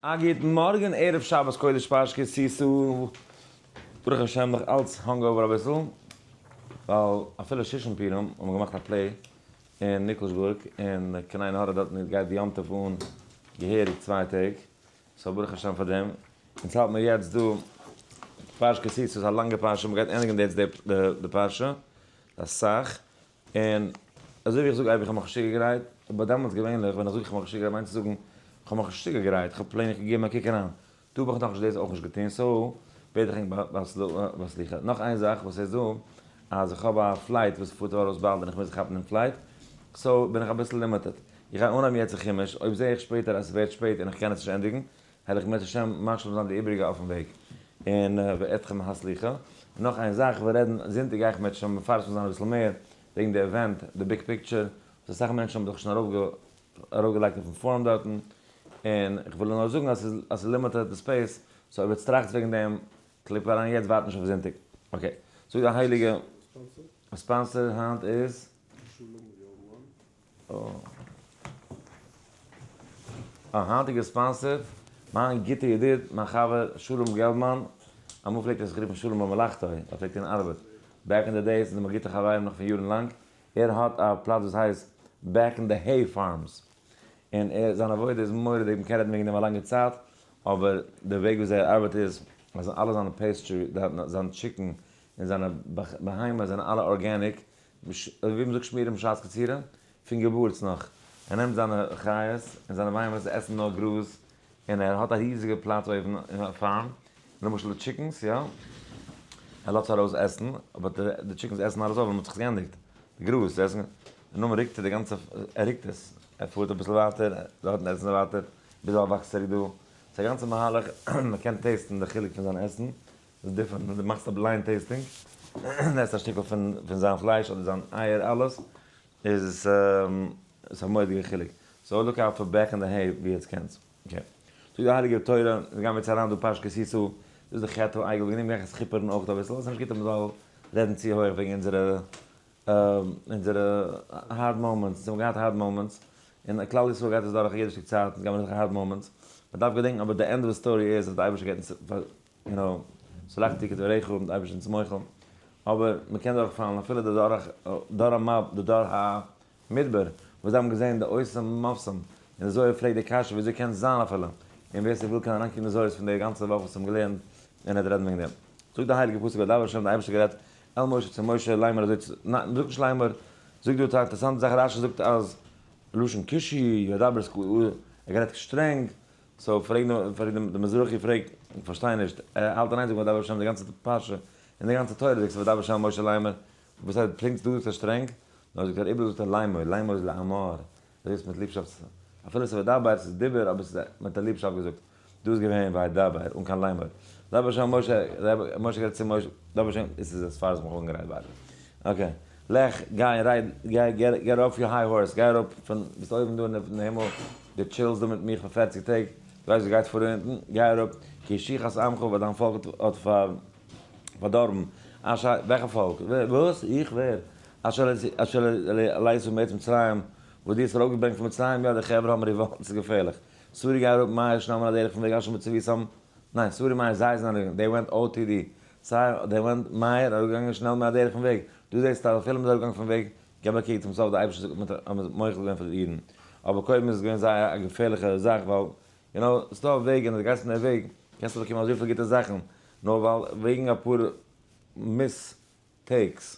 א גוטן מארגן ערב שבת קודש פרשת כי תשא, ברוך השם נאך אלץ hangover אביסל, ווייל אפילו שושן פורים האט מען געמאכט א play אין ניקלשבורג, און קיין עין הרע דארטן גייט די יום טוב אן געהעריג 2 טעג, so ברוך השם פאר דעם. אונז האלט מיר יעצט דא פרשת כי תשא, איז א לאנגע פרשה, מען גייט ענדיגן יעצט די פרשה, אסאך, און אזוי ווי איך זאג אייביג איך האב מיך משוגע גערייט, אבער דעמאלטס געווענליך ווען איך זאג איך האב מיך משוגע גערייט מיינט צו זאגן איך האב מיך משוגע גערייט, איך האב plain געגעבן א קוק אריין, דא האב איך נאכנישט דאס אויך נישט געטון, so בעט איך ענק בסליחה. נאך איין זאך וואס איז דא, אז איך האב א flight וואס פארט ארויס באלד און איך מוז כאפן דעם flight, so בין איך אביסל limited. איך גיי אנהייבן יעצט די חומש, אויב זע איך שפעטער אז ס'ווערט שפעט און איך קען עס נישט ענדיגן, וועל איך בעזרת השם משלים זיין די איבעריגע אויפן וועג. און ואתכם הסליחה. און נאך איין זאך, איך וועל רעדן, זונטאג גיי איך בעזרת השם מפרסם זיין אביסל מער וועגן די event, די big picture, וואס אסאך מענטשן האבן זיך שוין ארויפגעלייגט אויפן form דארטן, און איך וויל נאר זאגן אז ס'איז limited די space, so אויב עטס טראכטס וועגן דעם, click אריין יעצט, ווארט נישט אויף זונטאג. Okay. זאגט די הייליגע sponsor היינט איז? א היינטיגע sponsor, מיין גוטע ידיד, מיין חבר שלום געלבמאן, אמאל פלעגט ער זיך רופן שלום במלאכתו, ער פלעגט טון ארבעט, back in the days זענען מיר גוטע חברים נאך פון יארן לאנג, ער האט א פלאץ וואס הייסט Back in the Hay Farms, און ער זיין עבודה איז מורא'דיג, מ'קען רעדן וועגן דעם א לאנגע צייט, אבער די וועג וויאזוי ער ארבעט איז, אז אלע זיינע pasture, זיין chicken און זיינע בהמות זענען אלע organic, ווי מ'זאגט שמירה משעת קצירה, פון געבורטס נאך, ער נעמט זיינע חיות און זיינע בהמות עסן נאר גראז, און ער האט א ריזיגע פלאץ אויבן אין א farm, למשל די chickens יא, ער לאזט זיי ארויס עסן, אבער די chickens עסן אלעס אויף ווען מ'האט זיך געענדיגט די גראז עסן, און נאכדעם רוקט ער די גאנצע, ער רוקט עס, ער פארט אביסל ווייטער, דארטן עסן זיי ווייטער, ביז ער וואקסט צוריק דא, ס'איז א גאנצע מהלך, מ'קען taste ן די חילוק פון זיין עסן, איז different ווען דו מאכסט א blind tasting, און עסט א שטיקל פון זיין פלייש אדער זיין אייער אלעס, איז עס א מורא'דיגע חילוק. so look out פאר Back in the Hay ווי עטס קענטס. Okay. זאגט די הייליגע תורה, אונז גיימיר יעצט אריין דא פרשת כי תשא, דאס איז די חטא העגל, וועגן דעם גיי איך עס כיפערן אויך אביסל, עס איז נישט גוט אז מען זאל רעדן צו הויך וועגן אונזערע אונזערע hard moments, אונז האבן געהאט hard moments, און כלל ישראל גייט עס דורך יעדע שטיק צייט, אונז גיימיר דורך hard moments, מען דארף געדענקן אבער די end of the story איז אז די אייבערשטער געבט אונז you know, סלחתי כדבריך, די אייבערשטער איז מוחל, אבער מען קען דורך פאלן אפילו די דור דור המב די דור המדבר, וואס זיי האבן געזען די אותות ומופתים, און די זוהר פרעגט די קשיא וויאזוי קען עס זיין אפילו, און ווער ס'וויל קען אריינקוקן די זוהר'ס פון די גאנצע וואך וואס האבן געלערנט און ער וועט רעדן וועגן דעם. זאגט די הייליגע פסוק וידבר ה' די אייבערשטער גערעדט אל משה צו משה לאמר אזוי צו, ניין מ'זאגט נישט לאמר, זאגט דא א אינטערעסאנטע זאך רשי זאגט אז לשון קושי וידבר ער גערעדט שטרענג, so פרעג נאר, פרעג דעם מזרחי פרעג, איך פארשטיי נישט, ער האלט אין איין זאגן וידבר השם די גאנצע פרשה, און די גאנצע תורה זאגסטו וידבר השם משה לאמר, וואס הייסט פונקט דא זאגט ער שטרענג, נאר זאגט ער איבער זאגט ער לאמר, לאמר איז לאמר, דאס איז מיט ליבשאפט, אפילו ס'איז וידבר ס'איז דיבור אבער ס'איז מיט א ליבשאפט געזאגט, דא איז געווען וידבר אן קיין לאמר, וידבר השם משה, משה גערעדט צו משה, וידבר השם, עס איז as far as מיך אנגערייט by the way, okay, לך, גיי ride, גיי, get off your high horse, גיי אראפ פון, ביסט אויבן דא אין הימל, דו chill סט דא מיט מיך פאר 40 טעג, דו ווייסט וואס גייט פאר אונטן, גיי אראפ, כי השחת עמך, ווייל דיין פאלק האט פארדארבן, אשר, וועלכע פאלק? וואס? איך? ווער? אשר העלית מארץ מצרים, וואס דו האסט ארויפגעברענגט פון מצרים, יא, די חברה האבן revolt, ס'איז געפערליך, סרו גיי אראפ מהר שנעל מן הדרך פון וועג אשר מצויתם, ניין, סרו מהר זיי זענען אראפגעגאנגען, they went OTD, סיי they went מהר אראפגעגאנגען שנעל מן הדרך פון וועג, דא זעסטו אז אפילו מ'איז אראפגעגאנגען פון וועג, געב א קוק צום סוף די אייבערשטער זאגט מ'האט מוחל געווען פאר די אידן, אבער קודם איז עס געווען זייער א געפערליכע זאך ווייל you know ס'איז דא א וועג און אז דו גייסט אין די וועג קענסטו באקומען אזויפיל גוטע זאכן, נאר ווייל וועגן אפאר mistakes,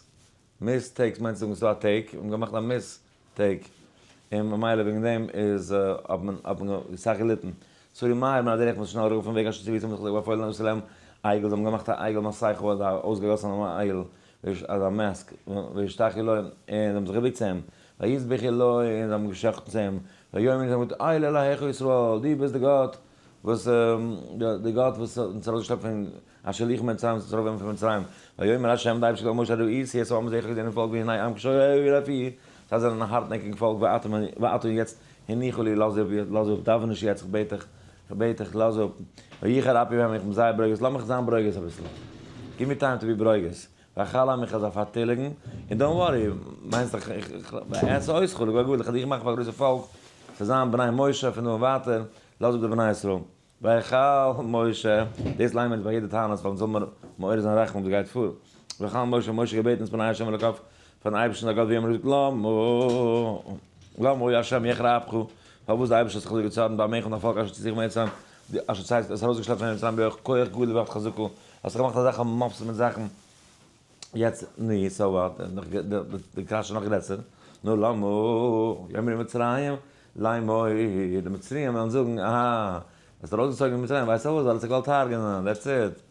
mistakes מיינט צו זאגן ס'איז דא א take, מ'האט געמאכט א mistake, און ממילא וועגן דעם איז האט מען האט מען אסאך געליטן. סרו מהר מן הדרך מ'איז שנעל אראפ פון וועג אשר צויתם זיך באפוילן עשו להם עגל, זיי האבן געמאכט א עגל מסכה אזא אויסגעגאסענע עגל, אזא mask, וישתחו לו, און זיי האבן זיך געבוקט צו אים, ויזבחו לו, און זיי האבן געשחט'ן צו אים, ויאמרו זיי האבן געזאגט, אלה אלהיך ישראל, דו ביסט די גאט וואס די גאט וואס האט אונז ארויסגעשלעפט פון אשר העלוך ממצרים וואס האט ארויפגענומען פון מצרים, ויאמר ה' די אייבערשטער אל משה הראיתי את העם הזה איך האב געזען דעם פאלק והנה עם קשה עורף הוא, זיי זענען א הארטנעקיג פאלק ועתה און יעצט הניחה לי לאז אפ לאז אפ דאווען נישט יעצט איך בעט דיך איך בעט דיך לאז אפ, ויחר אפי בהם איך בין זייער ברוגז לאז מיך זיין ברוגז אביסל, give me time to be ברוגז, ואכלם איך זאל פארטיליגן, און don't worry, מיינסט איך איך ואעשה אותך לגוי גדול איך וועל דיך מאכן פאר א גרויסע פאלק, צו זיין בני משה פון דא און ווייטער, לאז אפ די בני ישראל. ויחל משה, דאס ליינען מיר ביי יעדע תענית ווייל אונז זאל מיר מעורר זיין רחמים וואס גייט פאר. ויחל משה, משה געבעטן את פני ה' אלוקיו, פארן אייבערשטן זיין גאט ויאמר האט געזאגט למה, למה ה' יחר אפך, פארוואס די אייבערשטער האט זיך אזוי געצארנט בעמך און דיין פאלק אשר הוצאתיך ממצרים, אשר הוצאת האסט ארויסגעשלעפט פון מצרים בכח גדול וביד חזקה, האסט געמאכט אזעלכע מופתים מיט זאכן, יעצט נו, so what, די קשיא איז נאך גרעסער, נו למה יאמרו מצרים לאמור, די מצריים וועלן זאגן, אהא, האסט ארויסגעצויגן פון מצרים, ווייסט פארוואס, ווייל האסט זיך געוואלט הרג'נען, that's it.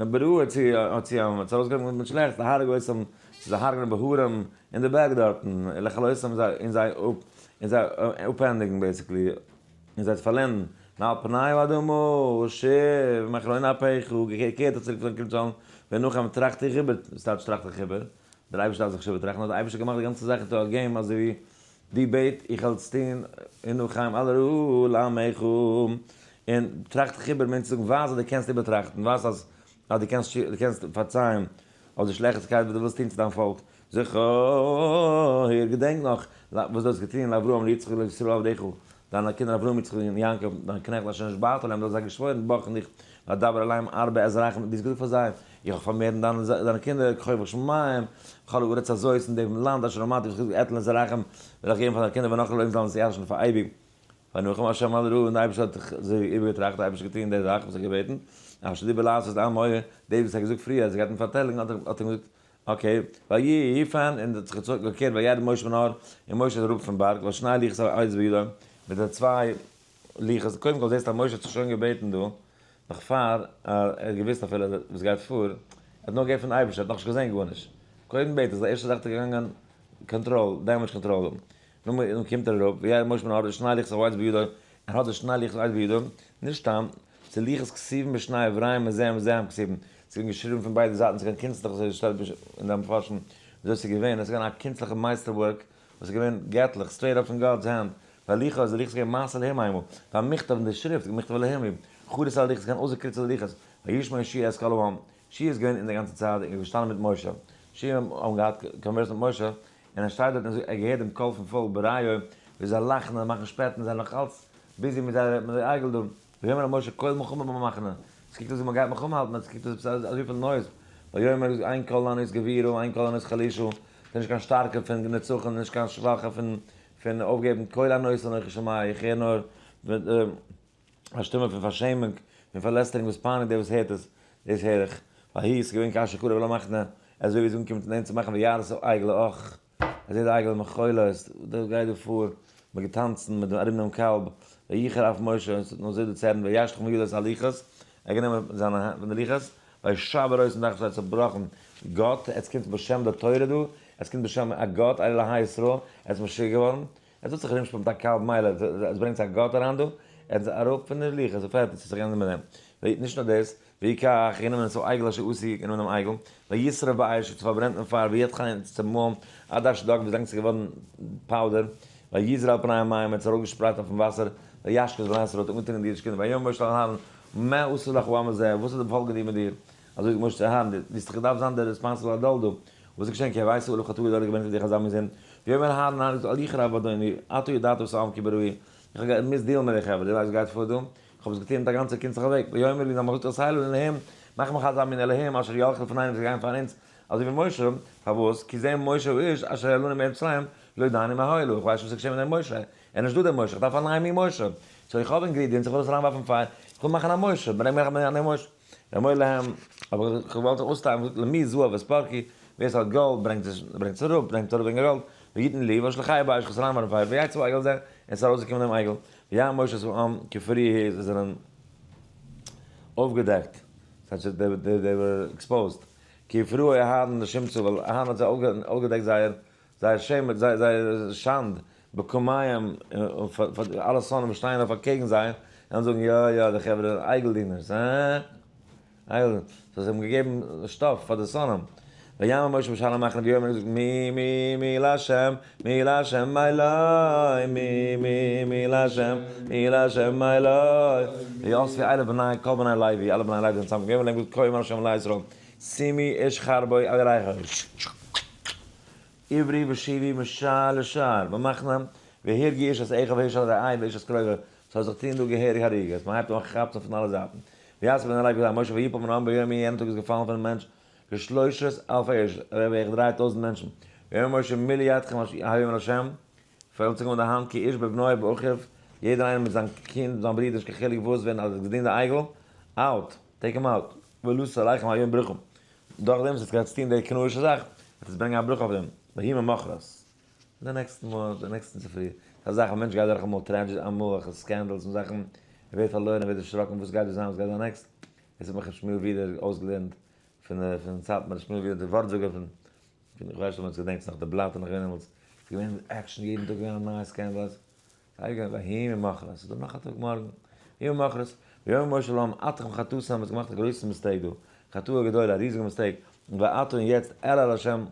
ברעה האט זי האט זי האט זי ארויסגעגעבן מיט שלעכטס, להרוג אותם, צו זיי הרג'נען בהרים, אין די בערג דארטן, ולכלותם זיי, און זיי אפ, און זיי אפענדיגן basically, און זיי צו פארלענדן, מעל פני האדמה, שוב, מחרון אפיך, געקערט זיך צוריק פון קומט אן, ונחם טראכט איך איבער, וואס טייטש טראכט איך איבער? דער אייבערשטער דארף זיך נישט איבערטראכטן, האט דער אייבערשטער געמאכט די גאנצע זאך into a game אזוי ווי די בעט איך וועל עס טון, ונחם על רעה לעמך, און טראכט דיך איבער מיינט צו זאגן ווייז אז דו קענסט איבערטראכטן, ווייז אז אז דו קענסט דו קענסט פארצייען אויף די שלעכטסקייט וואס דו ווילסט טון צו דיין פאלק, זכור, געדענק נאך וואס דו האסט געטון לאברהם ליצחק ולישראל עבדיך, דיינע קינדער אברהם יצחק און יעקב, דיין קנעכט אשר נשבעת להם, דו האסט זיי געשוואוירן בך און דיך, ואדבר אליהם ארבה את זרעכם, דו האסט געזאגט פאר זיי, איך וועל פארמערן דיינע קינדער כוכבי שמים, וכל הארץ הזאת, אין דעם לאנד אשר אמרתי וואס איך האב געזאגט אתן לזרעכם, וועל איך געבן פאר דיינע קינדער ונחלו להם זאלן עס ירש'ן פאר אייביג. ונחם השם על רעה, און דער אייבערשטער האט זיך איבערגעטראכט, דער אייבערשטער האט געטון די זאך וואס ער האט געבעטן, אשר דיבר לעשות לעמו, דאס וואס ער האט געזאגט פריער אז ער גייט אים פארטעלן, האט ער געזאגט, okay, ויפן, און האט זיך געקערט וירד משה מן ההר, און משה איז אראפ פון בארג, ושני לוחות העדות בידו, מיט די צוויי לוחות, קודם כל זעסטו אז משה האט זיך שוין געבעטן דא, נאך פאר ער האט געוואוסט אפילו וואס גייט פאר, ער האט נאר געהערט פון אייבערשטער, ער האט נאכנישט געזען גארנישט, קודם בעט ער, די ערשטע זאך האט ער געגאנגען control, damage control, נאכדעם קומט ער אראפ, וירד משה מן ההר ושני לוחות העדות בידו, ער האט די שני לוחות העדות בידו, נישט סתם, ס'איז לוחות כתובים בשני עבריהם מזה ומזה הם כתובים, ס'איז געווען געשריבן פון ביידע זייטן, ס'איז געווען קונצליך אזוי שטייט אין די מפרשים וויאזוי ס'איז געווען, עס איז געווען א קונצליכע מייסטער ווארק וואס איז געווען געטליך, straight up פון God's hand, והלוחות, די לוחות איז געווען מעשה אלהים איינמאל, והמכתב און די שריפט, מכתב אלהים הוא, חרות על הלוחות, ס'איז געווען אויסגעקריצט אויף די לוחות, וישמע יהושע את כל העם, יהושע איז געווען אין די גאנצע צייט און געשטאנען מיט משה, יהושע האבן געהאט converse מיט משה, און ער שטייט דארט און זאגט ער געהערט דעם קול פון פאלק בריו ווי זיי לאכן און מאכן שפעט און זענען נאך אלץ busy מיט זייער מיט זייער עגל דא, ויאמר אל משה קול מלחמה במחנה, עס קוקט אויס ווי מען גייט מלחמה האלטן עס קוקט אויס עפעס אזויפיל noise, ויאמר אין קול ענות גבורה אין קול ענות חלושה, ס'איז נישט קיין שטארקע פון נצחון נישט קיין שוואכע פון פון אויפגעבן קול ענות אנכי שומע איך הער נאר א שטימע פון פארשעמונג, פון פארלעסטערונג וואס פייניגט דער וואס הערט עס, דאס הער איך. ויהי, עס איז געווען כאשר קרב אל המחנה, אזוי ווי עס איז אנגעקומען צו נענטער צום מחנה, וירא את העגל, אך, ער זעט די עגל מחולות, דא גייט דא פאר, מען געטאנצן מיט דעם ארום דעם קאלב, ויחר אף משה, עס האט נאר אזוי דערצערנט, וישלך מידו את הלוחות, ער האט גענומען זיינע הענט פון די לוחות, וישבר אותם תחת, ער האט צעבראכן, גאט, עס קומט בשם די תורה דא, עס קומט בשם א גאט, אלהי ישראל, ער איז משוגע געווארן, עס האט זיך ארומשפילן מיט א קאלב מילא, עס ברענגט א גאט אריין דא, ער איז אראפ פון די לוחות און פערטיג, ס'האט זיך געענדיגט מיט דעם. נישט נאר דאס, ויקח, גענומען את העגל אשר עשו, גענומען דעם עגל, וישרף באש, האט עס פארברענט אין פייער, ויטחן, און עס צעמאלן, עד אשר דק, ביז לאנג עס איז געווארן powder, ויזר על פני המים, ער האט עס ארויפגעשפרייט אויפן וואסער, וישק את בני ישראל, האט אנגעטרונקען די אידישע קינדער, ויאמר משה אל אהרן, מה עשה לך העם הזה, וואס האט די פאלק געטון מיט דיר? אזוי זאגט משה צו אהרן, דו האסט דאך געדארפט זיין דער responsible adult דא, וואס איז געשען כי הבאת עליו חטאה גדולה געברענגט אויף דיך אזא מין זינד, ויאמר אהרן אהרן זאגט אל יחר אף אדוני, אתה ידעת את העם כי ברעה, איך האב געמוזט deal ן מיט די חברה, דו ווייסט וואס גייט פאר דא, איך האב עס געטון מיט א גאנצע קונצליכע וועג, ויאמר לי זיי האבן געזאגט עשה לנו אלהים, מאך מיך אזא מין אלהים אשר ילכו לפנינו וואס זאל גיין פאר אונז, אזוי ווי משה, פארוואס, כי זה משה האיש אשר העלנו מארץ מצרים, לא ידענו מה היה לו, איך ווייס נישט וואס איז געשען מיט דעם משה, ער איז נישט דא דער משה, איך דארף א נייע מין משה, so איך האב ingredients, איך וויל עס אריינווארפן אין פייער, איך וויל מאכן א משה, ברענג מיר א נייע משה. אמור להם, אבער איך וואלט אויסטיילן, זאגט למי זהב את פרקי, ווער עס האט גאלד ברענגט עס, ברענגט עס אראפ, ברענגט אראפ וועגן גאלד, ויתן לי, ואשליכהו באש, איך וועל עס אריינווארפן פייער, ויצא העגל הזה, און עס איז ארויסגעקומען דעם עגל, וירא משה את העם כי פרוע הוא, זיי זענען אויפגעדעקט, ס'הייסט they were exposed, כי הפרו אהרן לשמצה, ווייל אהרן האט זיי אויפגעדעקט זייער זייער shame, זייער שאנד, בקומיים, און פאר אלע שונאים וואס שטייען אויף אקעגן זיי, און זאגן, יא יא, די חברה זענען עגל דינערס, הא? עגל דינערס. so זיי האבן געגעבן שטאף פאר די שונאים. ויעמוד משה בשער המחנה ויאמר, און געזאגט, מי מי מי לה', מי לה' אלי, מי מי מי לה', מי לה' אלי. ויאספו אליו בני כל בני לוי, אלע בני לוי זענען צוזאמען געקומען, און געזאגט, כה אמר ה' אלהי ישראל, שימו איש חרבו על ירכו. עברו ושובו משער לשער במחנה, והרגו איש את אחיו ואיש את רעהו ואיש את קרובו. ס'זאל זיך טון דא געהעריג הריגות, מען הייבט אן כאפן פון אלע זייטן. ויסב בן הלוי משה ויפול מן העם ביום יענעם טאג איז געפאלן פונעם מענטש כשלושת אלפי איש, בערך 3000 מענטשן. ויאמר משה מלאו ידכם היום אל השם, פולט זיך אן די האנט כי איש בבנו ובאחיו, יעדער איינער מיט זיין קינד, זיין ברודער, נישט קיין חילוק וואס, ווען אז עס געדינט די עגל, out, take him out, ולעשות עליכם היום ברכה. דורכדעם וואס עס גייט טון די קנאישע זאך, וועט עס ברענגען א ברכה אויף דעם, ויהי ממחרת. די נעקסטן מאל, די נעקסטן צופרי, ס'איז א זאך, א מענטש גייט דורך אמאל tragedy, אמאל וועלכע scandals און זאכן, ער ווערט פארלוירן, ער ווערט דערשראקן, וואס גייט דא זיין, וואס גייט זיין next? דאס האט מיך ר' שמואל ווידער אויסגעלערנט פון פון סאטמאר, ר' שמואל ווידער דער ווארטזאגער פון, איך ווייס נישט אויב מען געדענקט נאך די בלאט איז נאך געווען דעמאלטס, ס'איז געווען action יעדן טאג געווען א נייע scandal, ס'איז געווען ויהי ממחרת, ס'איז דא נאך א טאג מארגן, ויהי ממחרת, ויאמר משה לעם אתם חטאתם, האט געמאכט א גרויסן mistake דא, חטאה גדולה, א ריזיגע mistake, ועתה און יעצט אעלה אל השם,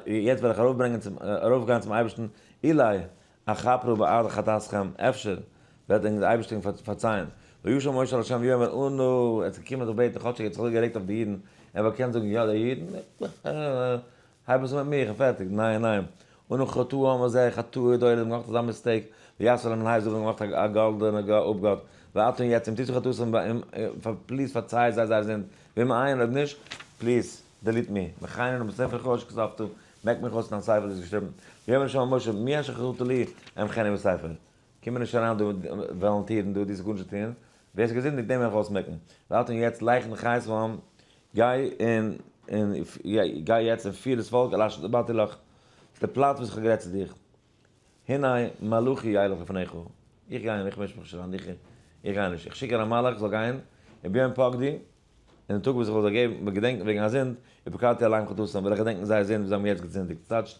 יעצט וועל איך ארויפברענגען צום, ארויפגיין צום אייבערשטן, אולי אכפרה בעד חטאתכם, אפשר וועט ענק דער אייבערשטער פארצייען. וישאל משה אל השם ויאמר אנא, ער האט זיך געקומען זיך בעטן, כאטשיג ער האט זיך אזוי גערעגט אויף די אידן, ער וואלט געקענט זאגן יא די אידן, הייב עס אן מיט מיך און פערטיג, ניין ניין, אנא חטאו העם הזה חטאה גדולה, זיי האבן געמאכט אזא mistake, ויעשו להם אלהי זהב, זיי האבן געמאכט א גאלדענע אפגאט, ועתה און יעצט אם תשא חטאתם, please פארציי זיי זייער זינד, ואם אין, אויב נישט, please. Delete me, מחני נא מספרך אשר כתבת, מעק מיך אויס פון דיין ספר וואס איז געשריבן, ויאמר ה' אל משה, מי אשר חטא לי, אמחנו מספר. קום מיר נישט אריין דא וואלונטירן דא, דו האסט גארנישט צו טון, ווער ס'איז געזינדיגט דעם וועל איך אויסמעקן. ועתה און יעצט לך נחה את העם, גיי און און גיי יעצט און פיר דאס פאלק אל אשר דברתי לך, צו די פלאץ וואס איך האב גערעדט צו דיך. הנה מלאכי ילך לפניך, איך גיי און איך מיש מיך נישט אריין, איך גיי נישט, איך שיק אריין א מלאך זאל גיין, וביום פקדי, אין די טאג וואס איך וועל זיי געבן, געדענקן וועגן א זינד, ופקדתי עליהם חטאתם, וועל איך געדענקן זייער זינד וואס זיי האבן יעצט געזינדיגט. ס'טייטש,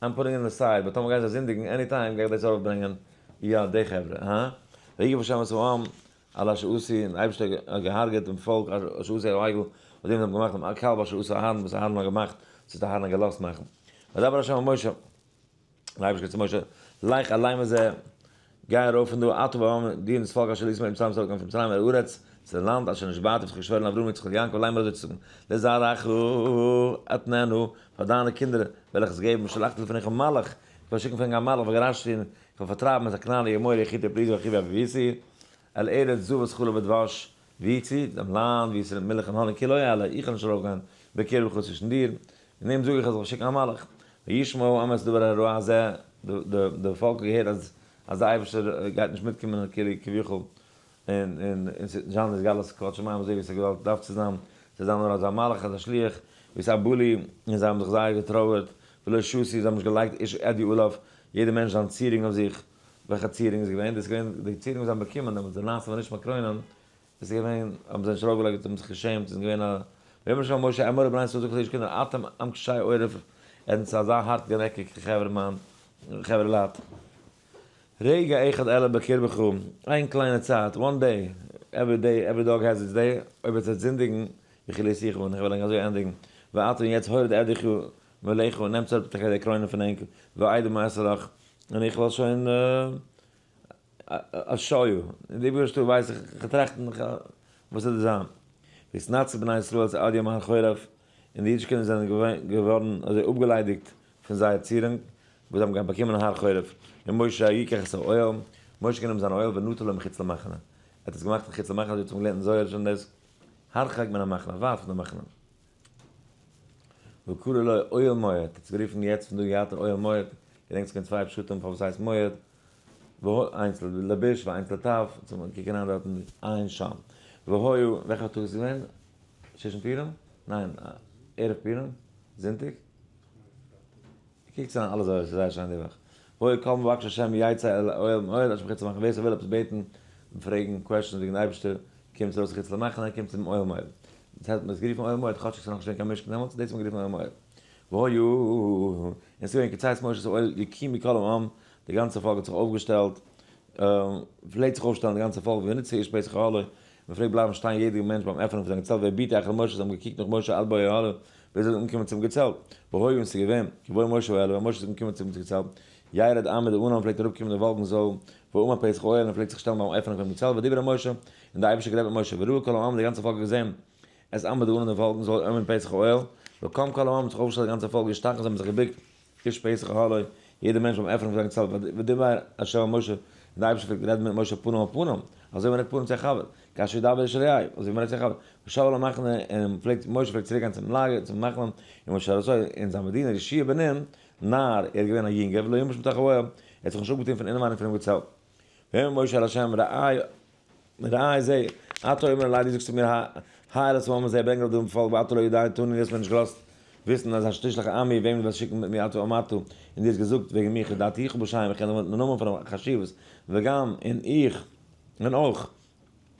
I'm putting in the side, but טאמער גייען זיי זינדיגן any time גיי איך דאס ארויפברענגען, יא, די חברה, הא? ויגף השם את העם על אשר עשו, און דער אייבערשטער האט געהארגעט דעם פאלק אשר עשו אל העגל, אויף דעם וואס זיי האבן געמאכט דעם כלב אשר עשה אהרן, וואס אהרן האט געמאכט, וואס האט אהרן געלאזט מאכן. וידבר השם אל משה. און אייבערשטער צו משה, לך עלה מזה, גיי ארויף פון דא, אתה והעם, דו און דאס פאלק אשר העליתם ממצרים ארויף פון מצרים אל הארץ, צו די לאנד אשר נשבעתי וואס איך האב געשוואוירן לאברהם יצחק וליעקב לאמר אזוי צו זאגן, לזרעך אתננה, פאר דיינע קינדער וועל איך עס געבן, ושלחתי לפניך מלאך, איך וועל שיקן פאר ענק א מלאך וגרשתי, און איך וועל פארטרייבן את הכנעני האמורי החתי הפריזי והחוי והיבוסי, אל ארץ זבת חלב ודבש, ווי צו דעם לאנד וואו עס רינט מילך און האניג כי לא אעלה, איך וועל נישט ארויפגיין בקרבך צווישן דיר, און דעם זאג איך אז איך וועל שיקן א מלאך. וישמע העם את דבר הרע הזה, די פאלק האט געהערט אז אז דער אייבערשטער גייט נישט מיטקומען כאילו כביכול, און און און ס'וועט נישט זיין התגלות כבוד שמים אזוי ווי עס האט געוואלט דארף צו זיין, ס'וועט זיין נאר אזא מלאך אזא שליח, ויתאבלו, און זיי האבן זיך זייער געטרויערט, ולא שתו, זיי האבן נישט געלייגט איש עדיו עליו, יעדער מענטש זיין צירונג אויף זיך, וועלכע צירונג איז געווען? דאס איז געווען די צירונג וואס זיי האבן באקומען דעמאלטס, די נעשה ונשמע קרוינען, איז געווען, האבן זיי נישט ארויפגעלייגט, זיי האבן זיך געשעמט, זיי זענען געווען א, ויאמר ה' אל משה אמור אל בני ישראל זאג צו די קינדער אתם עם קשי עורף, ענק זענען אזא הארטגענעקיגע חברה מאן, חברה לייט, רגע אחד אעלה בקרבך, איין קליינע צייט, one day, every day, every dog has its day, אויב עטס וועט זינדיגן, וכליתיך, און איך וועל ענק אזוי ענדיגן, ועתה און יעצט הורד עדיך מעליך, און נעמטס אראפ די קרוינען פון ענק, ואדעה מה אעשה לך, און איך וועל שוין א שויו, אין די איבעריגע שטאט ווייס איך, איך טראכט נאך וואס וועט זיין. ויתנצל בני ישראל את עדים הר חורב, און די אידישע קינדער זענען געווארן אזוי אפגעליידיגט פון זייער צירונג וואס זיי האבן באקומען אין הר חורב. ומשה יקח את האוהל, משה האט גענומען זיין אוהל ונטה לו מחוץ למחנה, ער האט עס געמאכט מחוץ למחנה, אזוי האט מען געלערנט אין זוהר שוין דאס, הרחק מן המחנה, ווייט פון די מחנה. וקרא לו אוהל מועד, ער האט עס גערופן יעצט פון דא ווייטער אוהל מועד, געדענקט ס'געווען צוויי פשטים פארוואס ס'הייסט מועד, איינס לביש ואיינס לטף, צו מען קוקן אריין דארטן עיין שם. והיה, וועלכע טאג איז געווען? שושן פורים? ניין, ערב פורים? זונטאג? קוקטס אריין אלע זוהר, ס'איז זייער שיין די וואך. והיה כל מבקש השם יצא אל אוהל מועד אשר מחוץ למחנה, ווער ס'וויל עפעס בעטן און פרעגן questions וועגן די אייבערשטער, קומט ארויס מחוץ למחנה, קומט צום אוהל מועד. דאס האט מען עס גערופן אוהל מועד, כאטשיג ס'איז נאכנישט געווען קיין משכן דעמאלטס, דאס האט מען גערופן אוהל מועד. והיה, און ס'איז געווען כצאת משה את האוהל יקומו כל העם, די גאנצע פאלק האט זיך אויפגעשטעלט, פלעגט זיך אויפשטעלן די גאנצע פאלק, ונצבו איש פתח אהלו, מען פלעגט בלייבן שטיין יעדער מענטש ביים עפענונג פון זיין געצעלט, ויביטו אחרי משה, זיי האבן געקוקט נאך משה עד בואו אהלה, ביז ער איז אנגעקומען צום געצעלט, והיה און ס'איז געווען, כבוא משה האהלה, ווען משה איז אנגעקומען צום געצעלט, ירד עמוד הענן פלעגט אראפקומען די וואלקן זויל, ועמד פתח האוהל, און ער פלעגט זיך שטעלן ביים עפענונג פונעם געצעלט, ודיבר אל משה, און דער אייבערשטער האט גערעדט מיט משה, וראה כל העם, די גאנצע פאלק האט געזען, את עמוד הענן די וואלקן זויל עומד פתח האוהל, וקם כל העם, האט זיך אויפגעשטעלט די גאנצע פאלק, וישתחו, זיי האבן זיך געבוקט, איש פתח אהלו, יעדער מענטש ביים עפענונג פון זיין געצעלט, ודיבר ה' אל משה, און און דער אייבערשטער פלעגט רעדן מיט משה פנים אל פנים, אזוי ווי מען רעדט פנים צו א חבר, כאשר ידבר איש אל רעהו, אזוי ווי מען רעדט צו א חבר, ושב אל המחנה, און פלעגט, משה פלעגט צוריק גיין צום לאגער, צום מחנה, און משה אזוי, אין זיין מדינה, יהושע בן נון, נער, ער איז געווען א יונגער, ולא ימש מתוך האוהל, ער האט זיך נישט אפגעטון פון אינעווייניג פונעם געצעלט. ויאמר משה אל ה', ראה, ראה זה, אתה אומר אלי, דו זאגסט צו מיר, העל את העם הזה, ברענג ארויף דעם פאלק, ואתה לא הודעתני, דו האסט מיר נישט געלאזט וויסן אז אשר תשלח עמי, וועם דו וועסט שיקן מיט מיר, אתה אמרת, און דו האסט געזאגט וועגן מיך, ידעתיך בשם, איך קען דעם נאמען פון חשיבות, וגם, און איך, און אויך,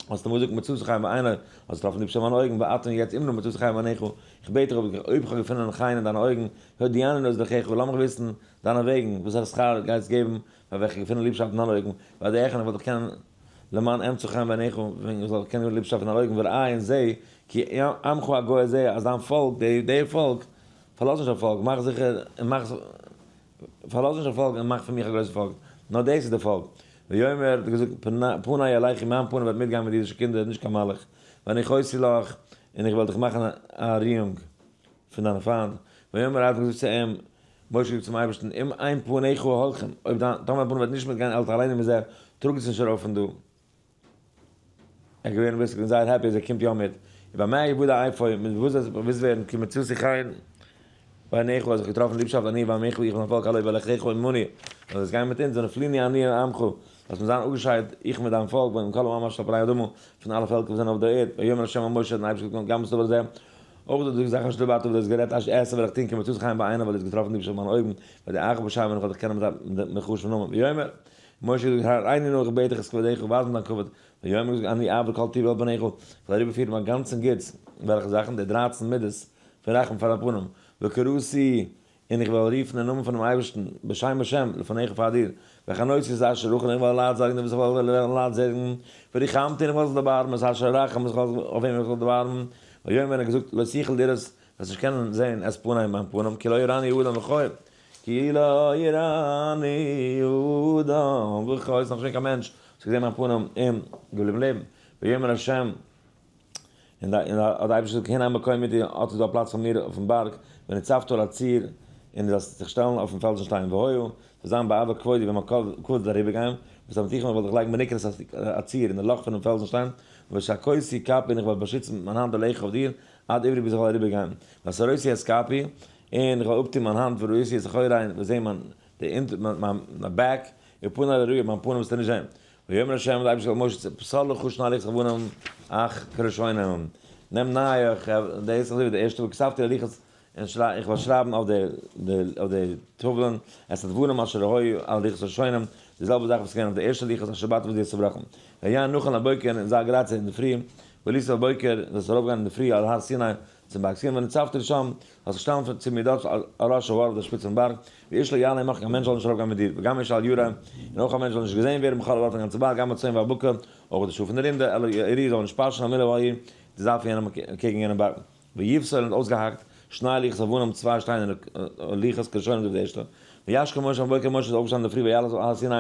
האסטו מיר געזאגט מצאתי חן בעיני, האסט געטראפן ליבשאפט אין מיינע אויגן, ואתה און יעצט אמרה מצאתי חן בעיניך, איך בעט דיך אויב איך האב געפונען חן אין דיינע אויגן, הודיעני נא את דרכיך, לאז מיך וויסן דיינע וועגן, וואס א שכר גייסט געבן פאר וועלכע געפונען ליבשאפט אין דיינע אויגן, ואדעך און איך וועל דיך קענען למען אמצא חן בעיניך, ווען איך זאל קענען ליבשאפט אין דיינע אויגן, וראה און זע, כי עמך הגוי הזה, אז דיין פאלק, דער פאלק, פארלאז נישט דיין פאלק, מאך זיכער און מאך. פארלאז נישט דיין פאלק און מאך פון מיך א גרויסע פאלק, נאר דאס איז די פאלק. ויאמר האט ער געזאגט, פני אלך מיין פנים וועט מיטגיין מיט אידישע קינדער, נישט קיין מלאך, והנחותי לך, און איך וועל דיך מאכן א ריאונג פון דיינע פיינט. ויאמר האט ער געזאגט צו אים, משה געזאגט צום אייבערשטן, אם אין פניך הולכים, אויב דיין, טאמער דיין פנים וועט נישט מיטגיין אל תעלני מזה, טראג עס נישט ארויף פון דא. ער איז געווען אביסל זייער happy אז ער קומט יא מיט. ובמה יוודע אפוא, מיט וואס זאל באוואוסט ווערן כי מצאתי חן בעיניך אז איך האב געטראפן ליבשאפט אני ועמך איך און מיין פאלק הלא בהלכך עמנו, אז וועסט גיין מיט אונז ונפלינו אני ועמך, זאלסט מיר זיין אפגעשיידט איך מיט דיין פאלק ועם כל העם אשר על פני האדמה, פון אלע פעלקער וואס זענען אויף דער ערד, ויאמר ה' אל משה האט דער אייבערשטער געזאגט גם את הדבר הזה, אויך די זאך אשר דברת וואס דו האסט גערעדט אשר אעשה וועל איך טון כי מצאתי חן בעיני ווייל דו האסט געטראפן ליבשאפט אין מיינע אויגן, ואדעך בשם און איך וועל דיך קענען מיט מיט חשוב'ן נאמען, ויאמר. משה האט געזאגט, הראני נא איך בעט דיך את כבודך, ווייז מיר דיין כבוד. ויאמר האט געזאגט, אני אעביר כל טובי על פניך, איך וועל אריבערפירן מיין גאנצן גוטס, וועלכע זאכן? די דרייצן מידות פון רחמים פאר דיין פנים, וקראתי, און איך וועל רופן אין נאמען פונעם אייבערשטן, בשם השם, לפניך פאר דיר, וחנותי את אשר אחון, איך וועל ליידזאגן די וואס איך וועל ליידזאגן, וריחמתי, און איך וועל זיך דערבארעמען, את אשר ארחם, אויף וועם איך וועל דערבארעמען. ויאמר האט געזאגט, לא תוכל לראות, וועסט נישט קענען זען, את פני, מיין פנים, כי לא יראני האדם וחי. כי לא יראני האדם וחי, ס'איז נאך נישט געווען קיין מענטש וואס האט געזען מיין פנים און געבליבן לעבן. ויאמר ה', און האט דער אייבערשטער געזאגט, הנה המקום אתי, אט איז דא א פלאץ פאר מיר אויפן בארג, ונצבת על הצור, און דו זאלסט זיך שטעלן אויפן פעלזן שטיין, והיה, ס'וועט זיין בעבור כבודי ווען מיין כבוד וועט אריבערגיין, ושמתיך און איך וועל דיך לייגן בנקרת הצור, אין די לאך פונעם פעלזן שטיין, ושכותי כפי און איך וועל באשיצן מיט מיין האנט עליך אויף דיר, עד עברי ביז איך וועל אריבערגיין, והסרותי את כפי, און איך וועל אפטון מיין האנט וראיתי את אחורי און וועל זען מיין די אונטער מיין back, ופני לא יראו, מיין פנים וועסטו נישט זען. ויאמר ה' און דער אייבערשטער אל משה, פסל לך שני לוחות אבנים אך כראשונים, נעם נייע, דאס איז אזוי ווי די ערשטע, וכתבתי על הלוחות, און איך וועל שרייבן אויף די אויף די טאוולען, את הדברים אשר היו על לוחות הראשונים, די זעלבע זאך וואס איז געווען אויף די ערשטע לוחות אשר שברת וואס דו האסט צעבראכן. והיה נכון לבוקר, און זיי גרייט אינדערפרי, ועלית בבוקר, זאלסט ארויפגיין אינדערפרי על הר סיני, צום בארג סיני ונצבת שם, זאלסט זיך שטעלן צו מיר דארט על ראש ההר אויף דער שפיץ פון בארג, ואיש לא יעלה עמך, קיין מענטש זאל נישט ארויפגיין מיט דיר, וגם איש אל ירא, און אויך א מענטש זאל נישט געזען ווערן בכל ההר פון גאנצן בארג, גם הצאן והבקר, אויך די שאף און די רינדער, אלא ירעו זאלן נישט פאשען המול העיר, די זייט פון יענעם קעגן יענעם בארג. ויפסל און האט אויסגעהאקט שני לוחות אבנים, צוויי שטיינערנע לוחות כראשונים אזוי ווי די ערשטע. וישכם משה בבוקר, משה איז אויפגעשטאנען אינדערפרי ויעל אל הר סיני,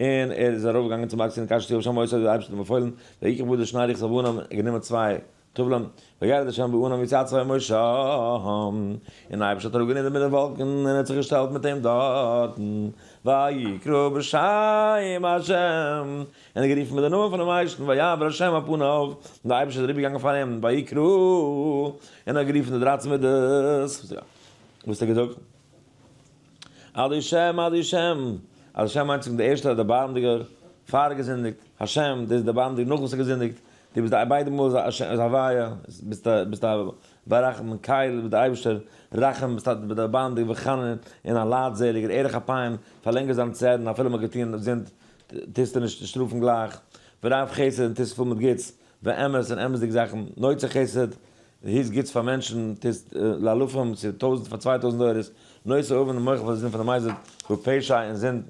און ער איז ארויפגעגאנגען צום בארג סיני כאשר ציוה ה' אותו, ווי דער אייבערשטער האט אים באפוילן, ויקח בידו שני לוחות אבנים, ער האט גענומען צוויי טאוולען, וירד השם בענן ויתיצב עמו שם, און דער אייבערשטער האט אראפגענידערט מיט די וואלקן און האט זיך געשטעלט מיט אים דארטן, ויקרא בשם השם, און ער האט גערופן מיט די נאמען פונעם אייבערשטן, ויעבר השם על פניו, און דער אייבערשטער איז אריבערגעגאנגען פאר אים, ויקרא, און ער האט גערופן די דרייצן מידות, וואס האט ער געזאגט? אד' שם, אד' שם, אד' שם מיינט צו זאגן די ערשטע דערבארעמדיגער, פאר געזינדיגט, השם, דאס איז דערבארעמדיג נאך וואס ער געזינדיגט, דו ביסט די ביידע מאל איז הוויה, ביסט א ביסט א ברחמן קל, ביסט די אייבערשטער, רחום, ביסט א דערבארעמדיגער וחנון, און א ליידזעליגער, ארך אפיים, פארלענגערט זיין צערן אפילו מען האט געטון זינד, טוסטו נישט שטראפן גלייך, ורב חסד און טוסט פול מיט גוטס, ואמת און אמת'דיג זאכן, נוצר חסד, היסט גוטס פאר מענטשן, טוסט לאלפים, צו טויזנט פאר 2000 דורות, נושא עוון און מוחל פאר די זינד פון די מזיד, ופשע און זינד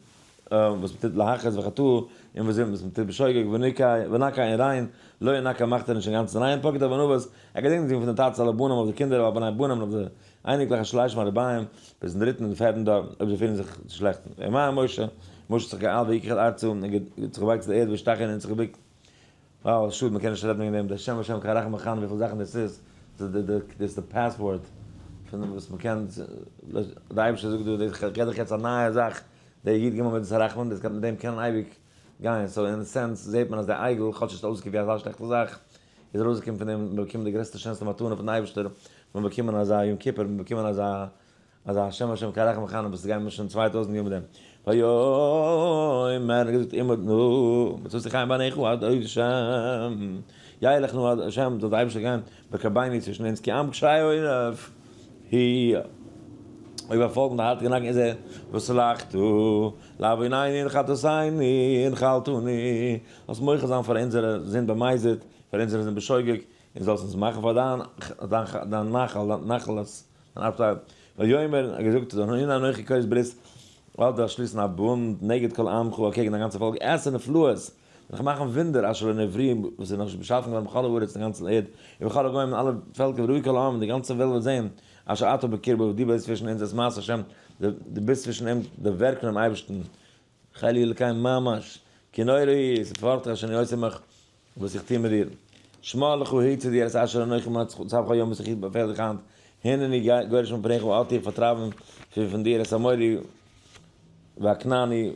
וואס מ'טוט להכעיס וחטאה, און וואס זינד וואס מ'טוט בשוגג, ונקה און ריין, לא ינקה מאכט ער נישט אינגאנצן ריין, פוקד עוון אבות, ער געדענקט נישט פון די טאטעס על הבנים אויף די קינדער ועל בני בנים אויף די אייניקלעך אשר לא ישמע רביים, ביזן דריטן און פערטן דור, אויב זיי פירן זיך שלעכט. וימהר משה, משה האט זיך געאיילט ויקח אל ארצה, און האט זיך געבייגט צו די ערד וישתחו און זיך געבוקט. wow, שאד מ'קען נישט רעדן וועגן דעם, דער שם השם קה רחום וחנון וויפיל זאכן דאס איז, דאס איז די password פון וואס מ'קען, דער אייבערשטער זאגט דא, איך געב דיך יעצט א נייע זאך, דער י"ג מידות הרחמים, דאס מיט דעם קען אייביג גיין, so אין sense זעט מען אז דער עגל, כאטש עס האט אויסגעקוקט ווי אזא שלעכטע זאך, איז ארויסגעקומען פון דעם, מען באקומט די גרעסטע שענסטע מתנה פון אייבערשטער, מען באקומען אזא יום כיפור, מען באקומען אזא אזא השם השם קל רחום וחנון וואס גייען מיר שוין 2000 יאר מיט דעם. ויאמר, ער האט געזאגט אמור נא, מצאתי חן בעיניך עד השם, ילך נא עד השם, זאל דער אייבערשטער גיין בקרבנו צווישן אונז, כי עם קשה עורף הוא. אויב א פאלק מיט א הארטיגע נאקן איז ער, וסלחת לעווננו ולחטאתנו ונחלתנו, זאלסט מוחל זיין פאר אונזערע זינד במזיד, פאר אונזערע זינד בשוגג, און זאלסט אונז מאכן פאר דיין דיין נחל, נחלת, דיין ארבטייל. ויאמר, האט געזאגט, הנה אנכי כורת ברית, וועל איך שליסן א בונד נגד כל עמך, אקעגן דיין גאנצע פאלק, אעשה נפלאות, וועל איך מאכן וואונדער, אשר לא נבראו, וואס איז נאכנישט באשאפן געווארן בכל הארץ, אין גאנצן ערד, ובכל הגוים, און אלע פעלקער, וראו כל העם, און די גאנצע וועלט וועט זען, אשר אתה בקרבו, וואס דו ביסט צווישן אונז, את מעשה השם, דו ביסט צווישן אים, די ווערק פונעם אייבערשטן, חלי אלקי ממש, כי נורא הוא, עס איז פארכטיג אשר אני עושה עמך, וואס איך טו מיט דיר. שמע לך הער צו דיר את אשר אנכי מצווך היום וואס איך באפעל דיך היינט, הנני גורש מפניך אט איך פארטרייבן פון דיר את האמורי והכנעני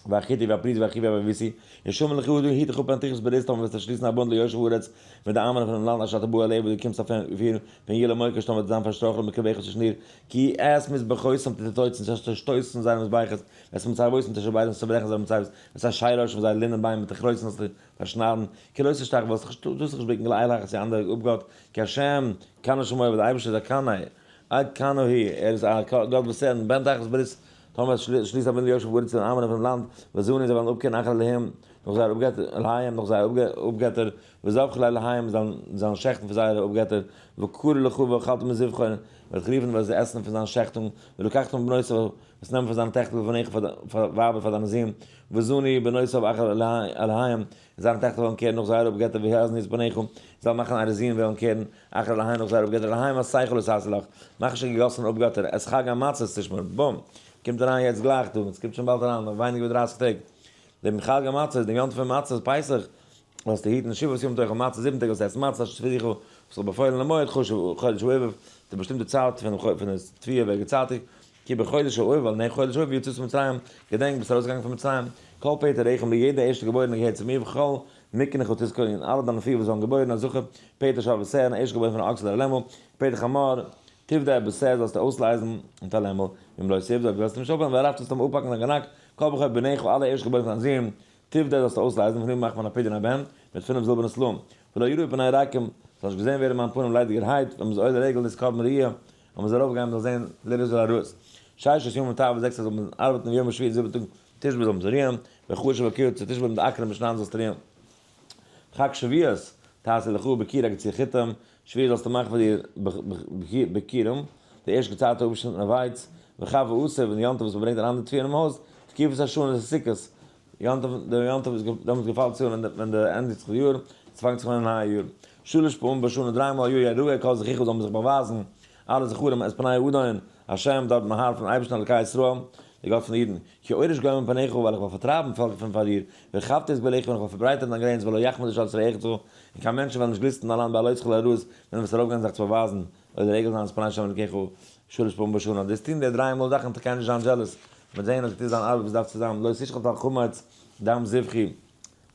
והחתי והפריזי והחוי והיבוסי, השמר לך דו היט דיך אפ פן תכרות ברית טאמער וועסטו שליסן א בונד ליושב הארץ מיט די איינוואוינער פונעם לאנד אשר אתה בא אליה וואו דו קומסט אויף איר, פן יהיה למוקש טאמער וועט זיין פארשטרויכלט מקרבך צווישן דיר, כי את מזבחותם תתוצץ וועסטו צעשטויסן זייערע מזבחות, ואת מצבותם תשבר און צעברעכן זייערע מצבות, ואת אשרה פון זייערע לינען ביימער תכרות זאלסטו פארשניידן, כי לא תשתחוה וועסט זיך נישט בוקן לאל אחר צו אנדערע אפגאט, כי השם קנא שמו ווייל דער אייבערשטער איז א קנאי, עד קנא הוא, ער איז א גאט וואס צערנט, פן תכרות ברית, טאמער שליסט א בונד ליושב הארץ צו די איינוואוינער פונעם לאנד, וזנו זיי וועלן אפקערן אחרי אלהיהם, נאך זייערע אפגעטער, אלהיהם, נאך זייערע אפגעטער, וזבחו לאלהיהם, זיי זאלן שעכטן פאר זייערע אפגעטער, וקראו לך ואכלת מזבחו, און וועט דיך רופן און וועסט עסן פון זיין שעכטונג, ולקחת מבנותיו, וועסט נעמען פון זיינע טעכטער לבניך פאר ווייבער פאר דיינע זין, וזנו בנותיו אחרי אלהיהם, און זיינע טעכטער וועלן קערן נאך זייערע אפגעטער, והזנו את בניך, און זיי וועלן מאכן אייערע זין וועלן קערן אחרי אלהיהם נאך זייערע אפגעטער, אלהים מסכה לא תעשה לך, מאך נישט קיין געגאסענע אפגאטער, את חג המצות תשמור, בום! קומט אריין יעצט גלייך דא, עס קומט שוין באלד אריין, נאך ווייניגער ווי דרייסיג טעג. דעם חג המצות, דעם יום טוב פון מצות, פסח, זאלסטו היטן שבעת ימים תאכל מצות, זיבן טעג זאלסטו עסן מצות, אשר צויתיך, וואס איך האב באפוילן למועד חודש האביב, די באשטימטע צייט פון די תבואה ווערט געצייטיגט, כי בחודש האביב, ווייל אין חודש האביב יצאת ממצרים, געדענק, ביסט ארויסגעגאנגען פון מצרים, כל פטר רחם, יעדע ערשטע געבוירענע געהערט צו מיר, וכל מקנך תזכור, און אלע דיינע פיר וואס וועלן געבוירן א זכר, פטר שור ושה, אן ערשט געבוירן פון א אקס אדער א לעמל, פטר חמור, תפדה בשה זאלסטו אויסלייזן מיט א לעמל, ואם לא תפדה, אויב וועסטו נישט אפהיילן, וערפת זאלסטו אים אפהאקן זיין גענאק, כל בכור בניך, אלע ערשט געבוירן פון דיין זון, תפדה זאלסטו אויסלייזן, פון דעם מאכט מען א פדיון הבן, מיט פינף זילבערנע סלעים. ולא יראו פני ריקם, זאל נישט געזען ווערן מיין פנים ליידיגערהייט, ווען מ'איז עולה רגל איז קרבן ראיה, אז מ'זאל ארויפגיין מ'זאל זען לראות ולהראות. ששת ימים תעבוד זעקס טאג זאל מען ארבעטן ויום השביעי זיבן טאג תשבות זאל מען זיך רוען, וחשוב הקיר צו תשבות מיט די אקערן מיט שניידן זאלסטו רוען. חג שבועות תעשה לך ביכורי קציר חיטים, שבועות זאלסטו מאכן פאר דיר ביכורים, די ערשט געציילטע אפשניטן ווייץ, וחוה אסף, און יום טוב וואס מ'ברענגט אריין די תבואה אינעם הויז, תקופת השנה איז סוכות, יום טוב, דער יום טוב איז דעמאלטס געפאלט צו ווען ווען די ענדיגט זיך די יאר, עס פאנגט זיך אן א נייע יאר. שלש פעמים בשנה דריי מאל א יאר יראה כל זכיך זאל מען זיך באווייזן אלע זכרים את פני האדון השם דארט ביים האר פון אייבערשטן אלקי ישראל, דער גאט פון די אידן, כי אוריש גוים מפניך ווייל איך וועל פארטרייבן פעלקער פון פאר דיר, והרחבתי את גבולך און איך וועל פארברייטערן דיין גרעניץ ולא יחמד איש על רעך און קיין מענטשן וועלן נישט גליסטן דיין לאנד בהעלותך להראות ווען דו וועסט ארויפגיין זיך צו באווייזן עולה רגל זיין את פני השם אלקיך שלש פעמים בשנה, דאס טון די דריי מאל זאכן טאר קיינער נישט זיין jealous, מ'וועט זען אז דו טוסט דיין ארבעט ווי ס'דארף צו זיין, לא תשחט על חמץ דם זבחי,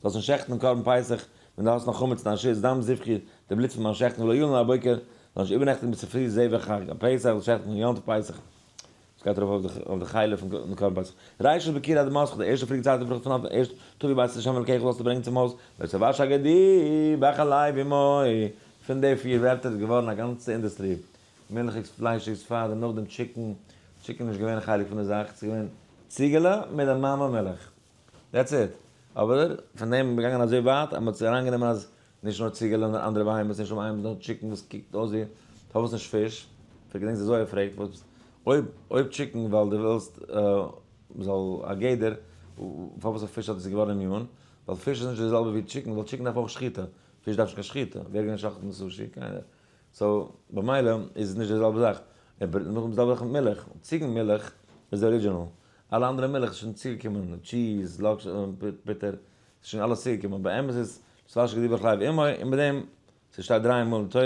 זאלסט נישט שעכטן קרבן פסח ווען דו האסט נאך חמץ אין דיין שות, דם זבחי, די בלוט פון מיין שעכטן, ולא ילין הבוקר, זאל נישט איבערנעכטיגן ביז צופרי זבח חג הפסח, זאלסט שעכטן יום טוב פסח. עס גייט ארויף אויף די חלב פון קרבן פסח. ראשית ביכורי אדמתך, די ערשטע פרי געציילטע פרוכט פון לאנד, ערשט תביא בית ה' אלקיך זאלסטו ברענגען צום הויז, לא תבאש הגדי בחלב אמו. פון די פיר ווערטער איז געווארן א גאנצע אינדוסטרי, מילכיגס, פליישיגס, פאר דעם נאכדעם chicken, chicken איז נישט געווען א חלק פון די זאך, ס'איז געווען ציגעלע מיט די מאמע מילך, that's it. אבער פון דעם איז מען געגאנגען אזוי ווייט אז מען האט זיך אריינגענומען אז נישט נאר ציגעלע נאר אנדערע בהמות, נישט נאר בהמות נאר chicken וואס קוקט אויס ווי, פארוואס נישט פיש? פרעגט געדענקסט די זוהר פרעגט וואס אויב אויב chicken ווייל דו ווילסט מ'זאל א גדר, פארוואס אויף פיש האט עס געווארן immune? ווייל פיש איז נישט די זעלבע ווי chicken, ווייל chicken דארף אויך שחיטה, פיש דארף נישט קיין שחיטה, ווער גייט שחט'ן סושי? קיינער. so במילא איז עס נישט די זעלבע זאך. נאכדעם די זעלבע זאך מיט מילך, ציגן מילך איז די original, אלע אנדערע מילך איז שוין צוגעקומען, cheese, לאקש, ביטער, ס'איז שוין אלעס צוגעקומען, באמת איז ס'וואשע געדיבער חלב אמו, און מיט דעם, ס'שטייט דריי מאל אין תורה,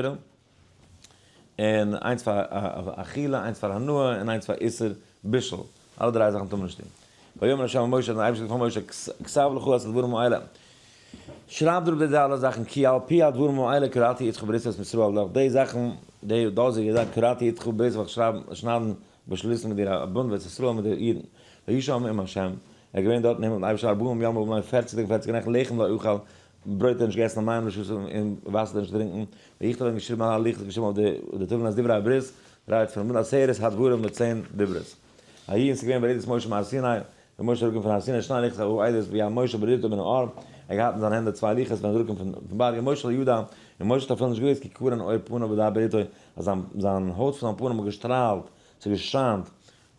און איינס פאר אכילה, איינס פאר הנאה, און איינס פאר איסור בישול, אלע דריי זאכן טאר מען נישט טון. ויאמר ה' אל משה, האט דער אייבערשטער געזאגט פאר משה, כתב לך את הדברים האלה, שרייב דיר אפ די אלע זאכן, כי על פי הדברים האלה כרתי אתך ברית את ישראל, דורך די זאכן, די דאזיגע זאך, כרתי אתך ברית וועל איך שרייבן, שניידן, באשליסן מיט דיר א בונד ואת ישראל מיט די אידן. ויהי שם עם ה', ער איז געווען דארט אין הימל מיטן אייבערשטן ארבעים יום וארבעים לילה, פערציג טאג און פערציג נעכט, לחם לא אכל, ברויט האט ער נישט געעסן און מים לא שתה און וואסער האט ער נישט געטרינקען, ויכתב און געשריבן על הלוחות געשריבן אויף די טאוולען את דברי הברית, רייד פון בונד עשרת הדברים די צען דברות. ויהי און ס'איז געווען ברדת משה מהר סיני, ווען משה איז אראפגעקומען פון הר סיני שני לוחות העדות ביד משה ברדתו מן ההר, ער האט געהאט אין זיינע הענט די צוויי לוחות ווען ער איז אראפגעקומען פון בארג און משה לא ידע, און משה האט אפילו נישט געוואוסט כי קרן עור פניו בדבר איתו, אז זיין הויט פון זיין פנים האט געשטראלט, ס'האט געשיינט,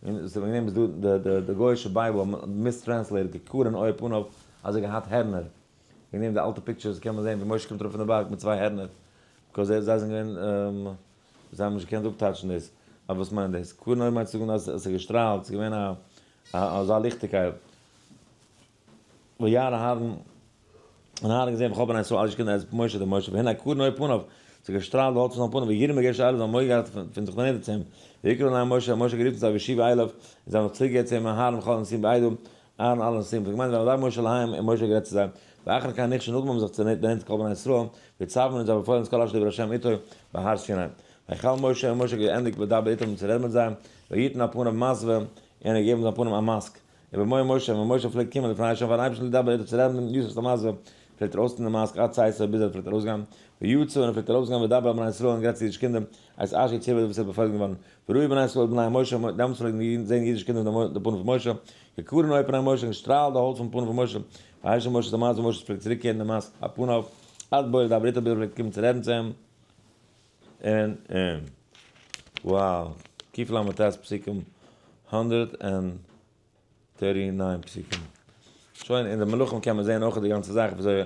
און ס'איז וועגן דעם איז דא די גוי'אישע Bible mistranslated כי קרן עור פניו אז ער האט געהאט הערנער. וועגן דעם די אלטע pictures קען מען זען ווי משה קומט אראפ פון די בארג מיט צוויי הערנער, because זיי זענען געווען, זיי האבן נישט געקענט אפטייטשן דאס, אבער וואס מיינט דאס? קרן עור מיינט צו זאגן אז עס איז געשטראלט, עס איז געווען א אזא ליכטיגקייט. וירא אהרן, און אהרן האט געזען וכל בני ישראל אלע אידישע קינדער את משה דעם משה, והנה קרן עור פניו, עס איז געשטראלט די הויט פון זיין פנים, וייראו מגשת אליו, זיי האבן מורא געהאט פון זיך דערנענטערן צו אים, ויקרא אליהם משה, האט משה גערופן צו זיי וישובו אליו, און זיי האבן זיך צוריקגעקערט צו אים, אהרן וכל הנשיאים בעדה, אהרן אלע נשיאים פון געמיינדע וידבר משה אליהם און משה האט גערעדט צו זיי, ואחר כן ניגשו נאכדעם האבן זיך דערנענטערט כל בני ישראל, ויצוום און זיי באפוילן את כל אשר דיבר ה' איתו בהר סיני. ויכל משה און משה האט געענדיגט וידבר איתם צו רעדן מיט זיי, ויתן על פניו מסוה, און ער האט געגעבן זיין פנים א מאסק. ובבוא משה, ווען משה פלעגט קומען לפני ה' פארן אייבערשטן לדבר איתו צו רעדן מיט אים יסיר את המסוה, פלעגט ער אויסטון די מאסק עד צאתו ביז ער פלעגט ארויסגיין, ויצא און ער פלעגט ארויסגיין וידבר אל בני ישראל און גערעדט צו אידישע קינדער, את אשר יצוה וואס ער איז באפוילן געווארן, וראו בני ישראל את פני משה, דעמאלטס פלעגן די אידן זען אידישע קינדער די פנים פון משה, כי קרן עור פני משה, און געשטראלט די הויט פון פנים פון משה, וישב משה את המסוה, משה פלעגט צוריק קערן די מאסק על פניו, עד בואו לדבר איתו, ביז ער פלעגט קומען צו רעדן צו אים, און אים. Wow, קלט פסוקים, 139 פסוקים. שוין אין די מלכים קען מען זען אויך די גאנצע זאך וויאזוי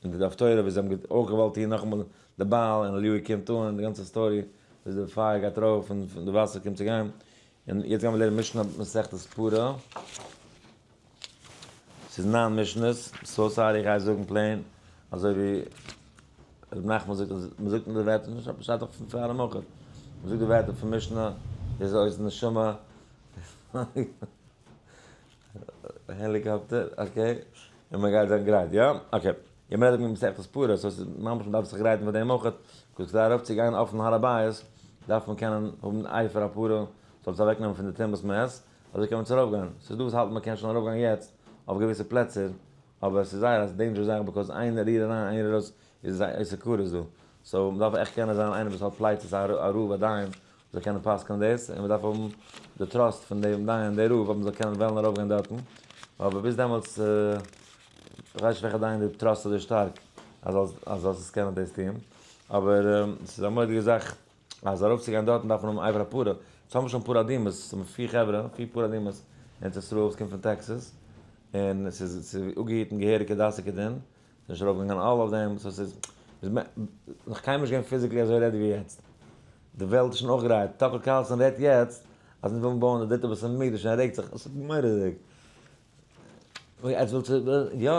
אין די הפטורה ווי זיי האבן אויך געוואלט טון נאכאמאל די בעל און אליהו קומט אן און די גאנצע story וויאזוי די פייער גייט ארויף און די וואסער קומט צו גיין. און יעצט גיימיר לערנען משנה מסכת פרה. ס'איז ניין משנה'ס, so sorry איך גיי זאגן plain אזוי ווי ר' נחמן זאגט אז מ'זאגט אין די ווערטער, נישט פשט דאך פון פאר און נאכער, מ'זאגט די ווערטער פון משנה, איז אויס נשמה. helicopter, okay, און מען גייט זיין גרייט, יא? Okay. און מען רעדט וועגן מסכת פרה, so ס'איז ממש מען דארף זיך גרייטן פאר דעם אויך, because כדי ארויף צו גיין אויפן הר הבית, דארף מען קענען האבן אפר הפרה, זאל עס אוועק נעמען פון די טומאה וואס מען עסט, אזוי קען מען צו ארויף גיין. ס'איז דא וואס האלטן מען קען שוין ארויף גיין יעצט, אויף געוויסע פלעצער, אבער ס'איז זייער א dangerous זאך, because איין ריר אריין איין ריר ארויס, איז זייער סכנה דא. so מען דארף עכט קענען זיין איינער וואס האט פלייצעס, א רב א דיין, זאל קענען פסק'נען דאס, און מ'דארף האבן די trust פון דעם דיין, דער רב, אז מ'זאל קענען וועלן ארויפגיין דארטן, אבער ביז דעמאלטס, איך ווייס נישט וועלכע דיין דו trust אזוי שטארק אז אז זאלסט עס קענען דאס טון, אבער ס'איז א מורא'דיגע זאך אז ארויפצוגיין דארטן דארף מען האבן אפר הפרה, יעצט האבן מיר שוין פרה אדומות, ס'איז פיר חברה, פיר פרה אדומות אין ארץ ישראל וואס קומט פון טעקסעס, און ס'איז אפגעהיטן געהעריג כדת וכדין, ס'איז נישט ארויפגעגאנגען all אויף דעם, so ס'איז נאך קיינמאל נישט געווען physically אזוי ready ווי יעצט. די וועלט איז שוין אויך גרייט, טאקער קארלסאן רעדט יעצט אז מיר ווילן בויען די דריטע בית המקדש און ער רעגט זיך, עס איז מורא'דיג. אוי עטס ווילט יא.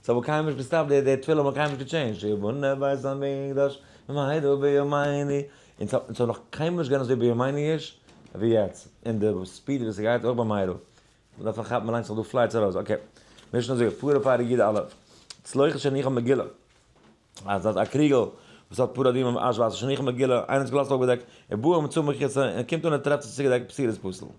ס'האט אבער קיינמאל נישט געסטאפט די די תפילה האט מען קיינמאל נישט געטשעינדזשט, יבנה בית המקדש במהרה בימינו, און ס'האט נאך קיינמאל נישט געווען אזוי בימינו-איש ווי יעצט, און די speed וואס ס'גייט אויך במהרה. מ'דארף פארכאפן ווילאנג ס'נאך דא flights ארויס, okay. משנה זאגט, פרה פרק י א, צלוחית שהניחה מגולה, אז אז א קריגל וואס האט פרה אדומה אש וואסער שהניחה מגולה, איינער האט עס געלאזט אויפגעדעקט, ובא ומצאה מכוסה, און קומט אן און טרעפט עס צוגעדעקט, פסולה איז פסול.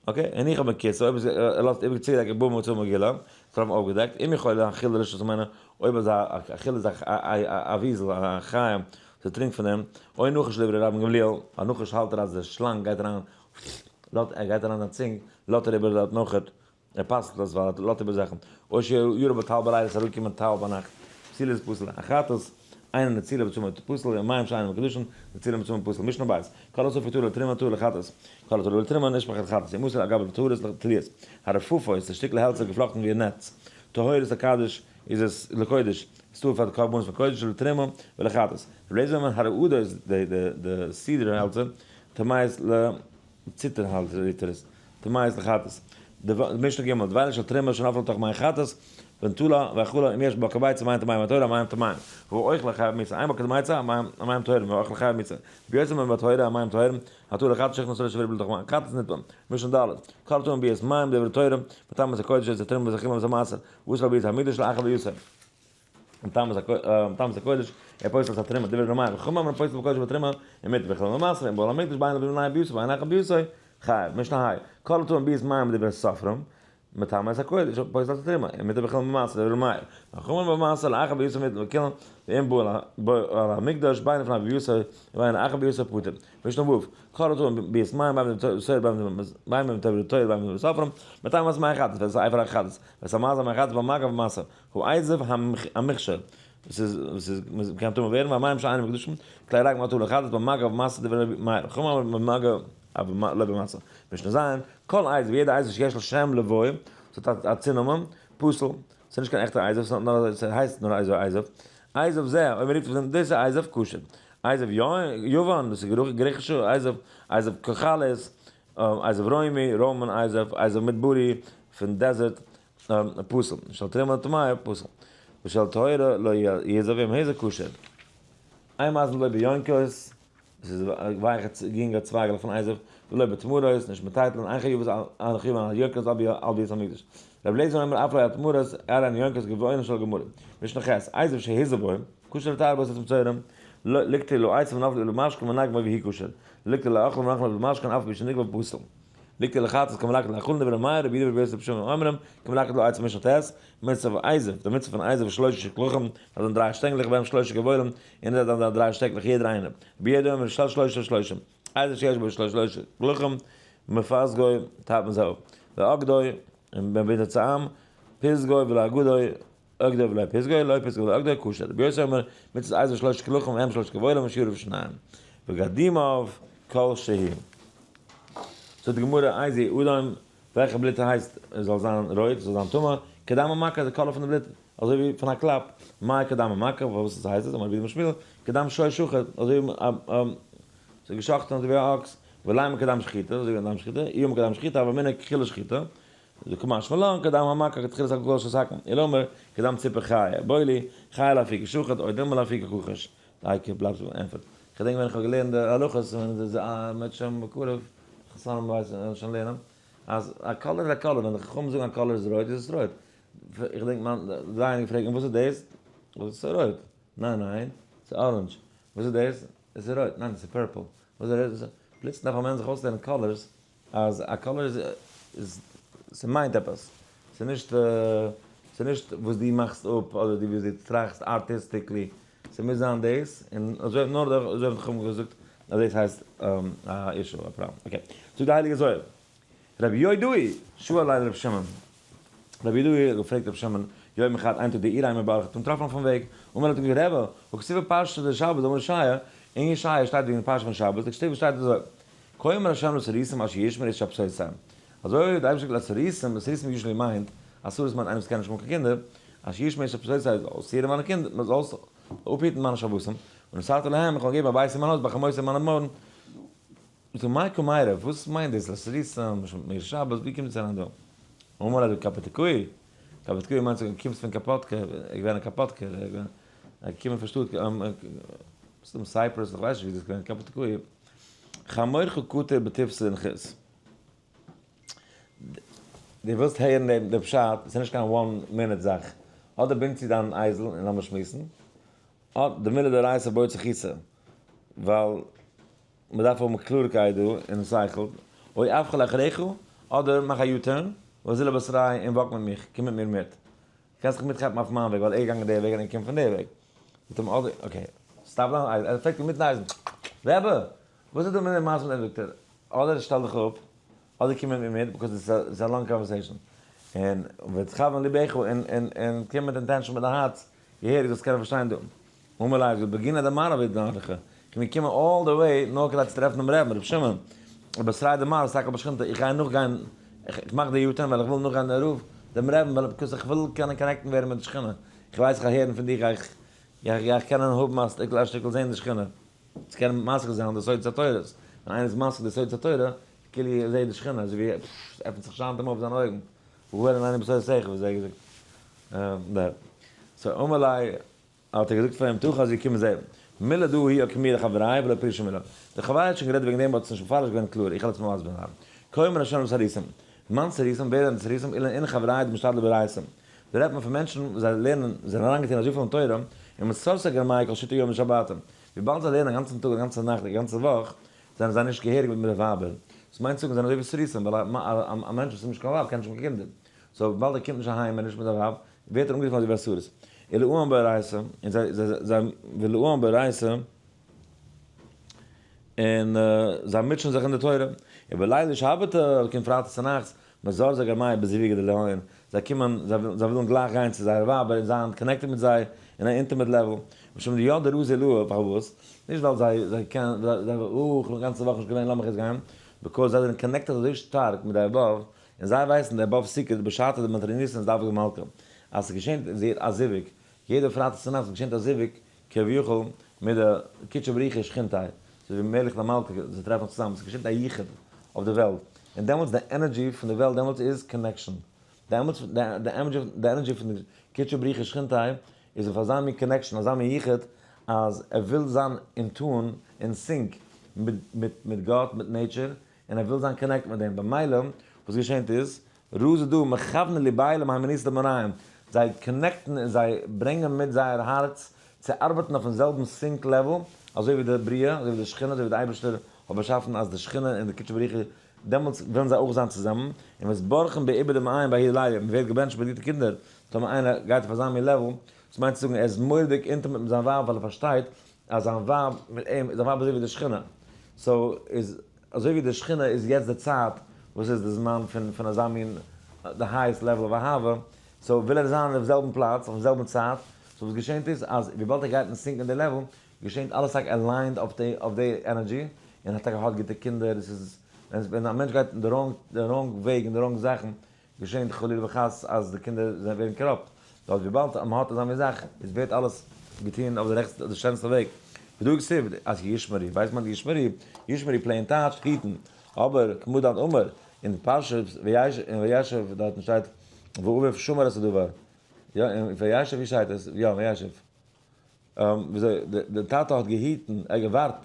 okay, הניחה מכוסה, אויב ער לאזט איבער צוגעדעקט ובא ומצאה מגולה, טרעפן אויפגעדעקט, אם יכול החיל לשתות ממנה, אויב אז א חיל איז א וויזל, א חיה, וואס טרינקט פון דעם, או נחש לדברי רבן גמליאל, א נחש האלט ער אז די שלאנג גייט אריין לאט ער גייט אריין זיין צונג לאט ער איבער דארט נאכעט ער פסל'ט עס ווייל ער לאט איבער זאכן או שיורה בו טל בלילה עס אראפקומען טל ביינאכט פסולה איז פסול החטאת אינה נצולה בצמא פסול און מים שאינם מקודשין נצולים בצמא פסול משנה בית כל הספק טהור לתרומה טהור לחטאת כל הטהור לתרומה נשפך לחטאת ימסר על גבי טהורות לתליות הרפפות די שטיקל העלצער געפלאכטן ווי א נעץ טהורות לקדש איז עס לקודש איז טהור פאר די קרבנות פון קודש ולתרומה ולחטאת רבי אליעזר אומר הרעודות די די cedar העלצער טמאות ל ציטער האלט ריטער עס, טמאות לחטאת. די משנה ג', דבילה של תרומה שנפלה לתוך מי חטאת, ונטלה ואכלה אם יש בה כביצה מים טמאים התורה מים טמאים והוא אוכל לחייב מיתה אין בה כביצה מים טהורים והוא אוכל לחייב מיתה רבי יוסי אומר בתורה המים טהורים התורה חטאת שהכניס רשע ורבי לתוך מים חטאת נטמא משנה ד' כל הטמא ביאת מים דברי תורה מטמא את הקודש את התרומה ואת החימה ואת המעשר ואסור על ביאת המקדש לאחר ביאתו מטמא את הקודש ער פוסל את התרומה דברי ר' מאיר וחכמים אומרים פוסל בקודש ובתרומה ומותר בחולין ובמעשר אם בא אל המקדש בין לפני ביאתו ובין לאחר ביאתו חייב משנה ה' כל הטמא ביאת מים דברי סופרים מטמא את הקודש, פוסל את התרומה, ומותר בחולין ובמעשר, דברי ר' מאיר. וחכמים במעשר לאחר ביאתו מותר בקילן, ואם בא אל המקדש בין לפני ביאתו ובין לאחר ביאתו פטור. משנה ו', כל הטמא ביאת מים בין בתורה בין בתורה בין בסופרים, מטמא את מי החטאת ואת אפר החטאת, ואת המזה מי החטאת במגע ובמעשר, הוא אזוב המכשול, וואס איז וואס איז מ'קען טמא ווערן והמים שאינם מקודשים, כלי ריק מהטהור לחטאת במגע ובמעשר דברי רבי מאיר, וחכמים אומרים במגע אבל לא במצה. משנה ז', כל אזוב, יעדע אזוב שיש לו שם לבוי, ס'האט א צונאמען, פסול, ס'איז נישט קיין עכטע אזוב, ס'האט נאר ס'הייסט נאר אזוב אזוב. אזוב זה, אויב מ'רופט עס דאס איז אזוב כשר. אזוב יוון, דאס איז גריכישע אזוב, אזוב כוחלית, אזוב רומי, Roman אזוב, אזוב מדברי, פון desert, פסול. של תרומה טמאה, פסול. ושל טהורה לא יעזוב אם היזה כשר. אין מזין לא ביונקות, עס איז ווייכע גרינגע צווייגעלעך פון אזוב, ולא בתמרות, נישט מיט טייטלען, אין חיוב אין חיוב על יונקות על ביאת המקדש. רבי אליעזר אומר אף לא על תמרות, אלא על יונקות גבעונים של גמלים. משנה ח', אזוב שהזה בו, כשר לטהר בו את המצורעים, ליקטו לו עצים ונפלו לו משקין ונגבו והוא כשר. ליקטו לו אכל ונפלו לו משקין אף על פי שנגבה פסול. ליקטו לחטאת כמלקט לאכלין דברי מאיר רבי יהודה ברבי יוסי רבי שמעון אומרים כמלקט לו עצים משנה ט', מצוה אזוב, די מצוה פון אזוב שלושה כלכים, דאס זענען דריי שטענגלעך בהם שלושה גבעולים, און עס זענען דריי שטעקלעך יעדער איינער. רבי יהודה אומר של שלושה שלושה, אזוב שיש בו שלושה כלכים, מפסגו, טיילט מען זיי אפ. ואגדו, און ווען ווערט צוזאם, פסגו ולא אגדו, אגדו ולא פסגו, לא פסגו ולא אגדו, כשר. רבי יוסי אומר, מצות אזוב שלושה כלכים והם שלושה גבעולים ושיעורם שניים. וגדימיו כל שהוא. זאגט די גמרא, איזהו אדום, וועלכע בלוט הייסט עס זאל זיין רויט, עס זאל זיין טמא, כדם המכה, די color פון די בלוט, אזוי ווי פון א קלאפ, מאי כדם המכה, פארוואס עס הייסט עס, אמר רב יהודה אמר שמואל, כדם שור שחוט, אזוי ווי ס'איז געשאכטן אזוי ווי א אקס, ולימא כדם שחיטה, אזוי ווי דם שחיטה, אי אמר כדם שחיטה, הוה אמינא ככולו שחיטה, דקא משמע לן, כדם המכה כתחילת הגלגל של סכין, אלא אמר, כדם ציפור חיה, איבעיא להו, חיה לאפוקי שחוט, או דילמא לאפוקי כחוש, דייקא בלייבט ענטפערט. כ'געדענק ווען איך האב געלערנט די הלכות, ווען די מענטשן בקרוב, חתנים ווייסן שוין לערנען, אז א color איז א color, ווען די חכמים זאגן א color איז רויט איז עס רויט. איך געדענק מיין דיין געפרעגט און וואס איז דאס? עס איז רויט. ניין ניין, ס'איז orange. וואס איז דאס? עס איז רויט. ניין, עס איז purple. וואס איז דאס? פלוצלינג דארף א מענטש זיך אויסלערנען colors, אז א color איז איז ס'מיינט עפעס. ס'איז נישט ס'איז נישט וואס דו מאכסט אפ אדער דו וואס דו טראכסט artistically. ס'מוז זיין דאס, און אזוי נאר אזוי האבן חכמים געזאגט אז דאס הייסט א issue, א פראבלעם. Okay. זאגט די הייליגע זוהר, רבי יודאי שאל ליה לרבי שמעון, רבי יודאי האט געפרעגט רבי שמעון, יום אחד איין טאג דאיעריה מברך האט אים געטראפן אויפן וועג, אמר האט אים געזאגט רבי, הא כתיב בפרשתא דשבת דאמר ישעיה, אין ישעיה שטייט וועגן די פרשה פון שבת, די כתיב שטייט אזוי, כה אמר ה' לסריסים אשר ישמר את שבתותי, אזוי האט די אייבערשטער געזאגט לסריסים, סריסים usually מיינט, א סריס מיינט איינער וואס קען נישט האבן קיין קינדער, אשר ישמר את שבתותי זאל אויסהירן מיינע קינדער, מען זאל אפהיטן מיינע שבתים, ונתתי להם, איך וועל געבן א בית אין מיין הויז, בחרמותי אין מיינע מויערן. זאגט ער, מאי קא מיירי, וואס מיינט דאס לסריסים, שומר שבת, ווי קומט דאס אריין דא? אמר ליה קפוטקיא, קפוטקיא מיינט דו קומסט פון קאפאטקע, ער איז געווען א קאפאטקער, ער איז געקומען פון שטאט, מסתם Cyprus, איך ווייס נישט ווי דאס איז געווען, קפוטקיא, חמורך קטיר בתפסא דנחית. דו ווילסט הערן די פשט, עס איז נישט קיין one minute זאך, אדער בינד צו דיין אייזל און לאמיר שמועסן, אדער די מילה דאורייתא בוי צו חיסא, ווייל מען דארף האבן קלארקייט דא און שכל, או אפכי לאחריך, אדער מאך א U-turn, ואזיל בתראי און walk מיט מיך, קום מיט מיר מיט. קענסט זיך מיטכאפן אויף מיין וועג ווייל ער איז געגאנגען די וועג און ער קומט פון די וועג. זאגט אים אדער, okay, stop דיין אייזל, ער פרעגט אים מיטן אייזל, רבי, וואס איז דא מיט די מעשה מיט דעם? זאגט ער, אדער שטעל דיך אפ, אדער קום מיט מיר מיט, because עס איז א long conversation. און ותכוון לבך, און און קום מיט intention מיט דיין הארץ, געהעריג זאלסט קענען פארשטיין דא. אמר ליה, זאגט בגין דמר עביד נרחא, איך בין געקומען all the way נאר כדי צו טרעפן דעם רעבן, רבי שמעון, בתראי דמר אסתכל בשכינתא, איך גיי נאכגיין, איך מאך די U-turn ווייל איך וויל נאכגיין דעם רב, דעם רעבן, ווייל because איך וויל קענען connect ן ווערן מיט די שכינה, איך ווייס איך וועל הערן פון דיר גיי איך גיי איך קענען האבן א שטיקל א שטיקל זען די שכינה, צו קענען משיג זיין די סודות התורות, ווען איינער איז משיג די סודות התורה, כאילו ער זעט די שכינה, אזוי ווי עס עפנט זיך שיינט אים אויף זיינע אויגן, והאר עינינו בסוד שכל ווי אזוי ער האט געזאגט. So אמר ליה, האט ער געזאגט פאר אים, תא חזי קום זע, מילה דא היא אוקמוה לחבריא ולא פירשו מילה. די חבריא האט שוין גערעדט וועגן דעם באט עס איז נישט מפרש געווען קלאר, איך וועל עס מסביר זיין. כה אמר השם לסריסים, מאן סריסים, ווער זענען די סריסים, אילן אין חבריא דמשתדלי באורייתא. דא רעדט מען פון מענטשן וואס זיי לערנען, זיי זענען אריינגעטון אזויפיל אין תורה, און מסרסי גרמאי כל שיתא יומא שבתא. וויבאלד זיי לערנען א גאנצן טאג, א גאנצע נאכט, א גאנצע וואך, זענען זיי נישט געהעריג מיט די ווייבער. דאס מיינט צו זאגן זיי זענען אזוי ווי סריסים, ווייל א מענטש וואס איז נישט קיין ווייב קען נישט האבן קיין קינדער. so וויבאלד ער קומט נישט אהיים און נישט מיט זיין ווייב, ווערט ער אנגערופן אזוי ווי א סריס. ולאוהן באורייתא, און זיי זיי זיי ולאוהן באורייתא, און זיי מוטשען זיך אין די תורה. ובלילי שבתא, קומט פרייטאג צונאכטס, מזרזי גרמייהו בזיווגא דלהון, זיי קומען, זיי ווילן גלייך גיין צו זייער ווייבער און זיין connected מיט זיי אין א intimate level. משום דידעי דרזי עילאה, פארוואס? נישט ווייל זיי זיי קענען, זיי זיי אה, איך בין גאנצע וואך נישט געווען, לאמיך יעצט גיין. because זיי זענען connected אזוי שטארק מיט די above, און זיי ווייסן די above secret בשעתא דמטרוניתא אזדווגא מלכא, אז ס'געשענט זייער א זיווג, יעדע פרייטאג צונאכטס געשענט א זיווג כביכול מיט די קודשא בריך הוא ושכינתיה, אזוי ווי מלך למלכה זיי טרעפן זיך צוזאמען, ס'געשענט א יחוד אויף די וועלט, און דעמאלטס די energy פון די וועלט דעמאלטס איז connection, דעמאלטס די energy פון די קודשא בריך הוא ושכינתיה איז אויף אזא מין connection, אזא מין יחוד, אז ער וויל זיין אין tune, אין sync מיט גאט, מיט nature, און ער וויל זיין connect מיט דעם, במילא וואס געשענט איז, רזא דא מכוונא לבייהו למהימנותא דמאריהון, זיי connect ן און זיי ברענגען מיט זייער הארץ צו ארבעטן אויפן זעלבן sync level, אזוי ווי די בריאה, אזוי ווי די שכינה, אזוי ווי די אייבערשטער האט באשאפן אז די שכינה און די קודשא בריך הוא, דעמאלטס ווילן זיי אויך זיין צוזאמען, און מתברכין בעיבור דמעיין בהאי ליליא, מען ווערט געבענטשט מיט גוטע קינדער, טאמער איינער גייט אויף אזא מין level, דאס מיינט צו זאגן ער איז מורא'דיג intimate מיט זיין ווייב ווייל ער פארשטייט אז זיין ווייב מיט אים, זיין ווייב איז אזוי ווי די שכינה, so איז אזוי ווי די שכינה איז יעצט די צייט וואס איז די זמן פון פון אזא מין די highest level of אהבה, so וויל ער זיין אויף זעלבן פלאץ אויפן זעלבן צייט, so וואס געשענט איז אז וויבאלד ער גייט אין sync אין די level, געשענט אלעס טאקע aligned אויף די אויף די energy, און ער טאקע האט גוטע קינדער, עס איז ווען א מענטש גייט אין די wrong די wrong וועג און די wrong זאכן, געשענט חלילה וחס אז די קינדער זענען ווערן corrupt, דארט וויבאלד אז מען האט אזא מין זאך איז ווערט אלעס געטון אויף די רעכטסטע די שענסטע וועג, ודא כתיב אז ישמרו, ווייסט מען ישמרו, ישמרו plain טייטשט היטן, אבער כמו דארט אמר אין פרשת אין וישב דארטן שטייט ואביו שמר את הדבר, יא אין וישב ווי שטייט עס? יא וישב. וויאזוי די טאטע האט געהיטן, ער האט געווארט, ער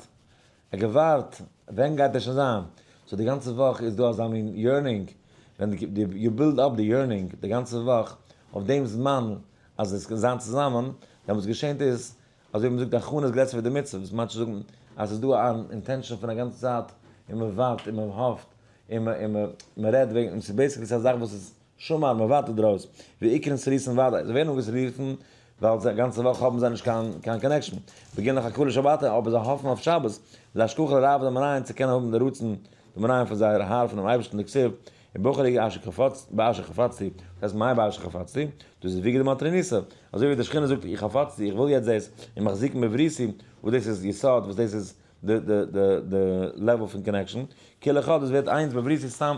האט געווארט ווען גייט ער שוין זיין, so די גאנצע וואך איז דא אזא מין yearning, ווען די you build up די yearning די גאנצע וואך אויף דעם זמן אז עס זיין צוזאמען, דעמאלטס וואס געשענט איז, אזוי ווי מ'זאגט הכנה איז גרעסער ווי די מצוה, דאס מיינט צו זאגן אז עס איז דא אן intention פון א גאנצע צייט און מ'ווארט און מ'האפט און מ'רעדט וועגן, און ס'איז basically ס'איז א זאך וואס איז שמר מ'ווארט דערויס, ועיקרן סריסין וודאי, זיי ווערן אנגערופן ווייל זיי גאנצע וואך האבן זיי נישט קיין קיין connection, בגין לחכו לשבתא, אבער זיי האפן אויף שבת, לאשכחה לרעוא דמריהון צו קענען האבן די רצון דמריהון פון זייער האר פונעם אייבערשטן דכתיב, ובחרו אשר חפצתי באשר חפצתי, וואס הייסט מאי באשר חפצתי? דאס איז זיווגא דמטרוניתא, אזוי ווי די שכינה זאגט איך חפצתי איך וויל יעצט דאס, און מחזיקין בבריתי, וואס דאס איז יסוד וואס דאס איז די די די די level פון connection, כולא חד דאס ווערט איינס בבריתי סתם.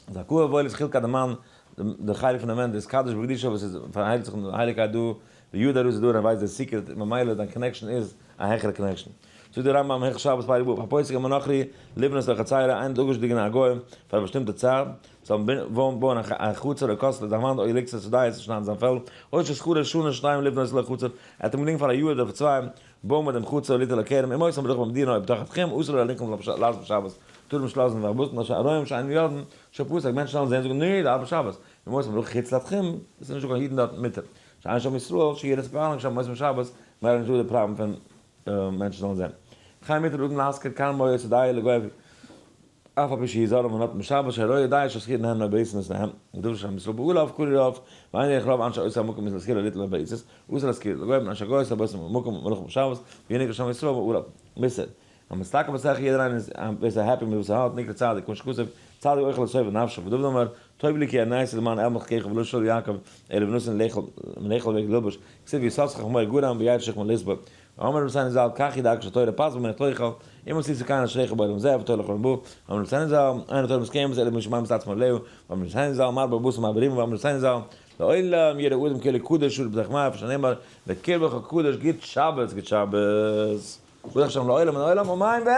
זכאה וואויל איז חלקא דמן, די חלק פון די מענטש איז קדוש בקדושה וואס איז פארהייליגט זיך אין די הייליגקייט דא, וידע רזא דא און ער ווייסט די secret, ממילא דיין connection איז א העכערע connection. זאגט דער רמב ם הלכות שבת פרק ו', הפוסק עם הנכרי לבנות לו חצירה איינער האט אפגעשניטן א גוי פאר א באשטימטע צייט, זאל בויען א חצר או כותלה זיין וואנט או ילקוט שדהו צו שניידן זיין פעלד, או ששכרו שנה שתיים לבנות לו חצר, ער האט אים געדינגט פאר א יאר אדער פאר צוויי, בויען מיט דעם חצר ליטול הכרם, אם עושה מלאכה במדינה או בתוך התחום, אסור לו להניחם לעשות בשבת. טאר נישט לאזן פארבאטן אשר הרועים שאין יודען שפסק מענטשן זאלן זען זאגן נו די ארבע שבת און מוסר ברכה חוץ לתחום עס איז נישט דא קיין אידן דארט מותר שאין שם ישראל שיראה ספרנים שם מוסר שבת מער נישט דא די פראבלעם פון מענטשן זאלן זען וכן מותר לאדם להשכיר כרמו שדהו לגוי אף על פי שהוא זר ונותן בשבת שהרואה יודע שהשכיר נהנה מבריתן את נהם ודבר שם ישראל בעליו קרוב רב ואין דרך רוב אנשי אותו המקום להשכיר ליטול מבריתות אסור להשכיר לגוי אנשי הגוי סבא מקום מלאכה בשבת וינקרא שם ישראל בעליו מסר אז מסתכל בשכל יעדער איינער איז ווער ס'איז happy מיט וואס ער האט, נקרא צדיק, כמו שכתוב, צדיק אוכל לשובע נפשו, ודוד אמר, טוב לי כי עניתי למען עמך חקיך ולא של יעקב, אלא ונתן לאכול מלאכול ואיך ללבוש, כתיב יששכר חמור גרם וירא שכמו לסבול. ואמר רבי סיני ז"ל, כך היא דרכה של תורה פת במלך תאכל, אם עשית כן אשריך בעולם הזה ותורה לכל הבא, ואמר רבי סיני ז"ל, אין התורה מתקיימת אלא במי שממית עצמו עליה, ואמר רבי סיני ז"ל, מרבה בשר מרבה רימה, ואמר רבי סיני ז"ל, לעולם ירא אדם כאילו קדוש הוא לבטח מים, שנאמר, בקרבך קדוש גוט שבת גוט שבת. ברוך השם לעולם ולעולם אמן ו.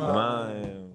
אמן.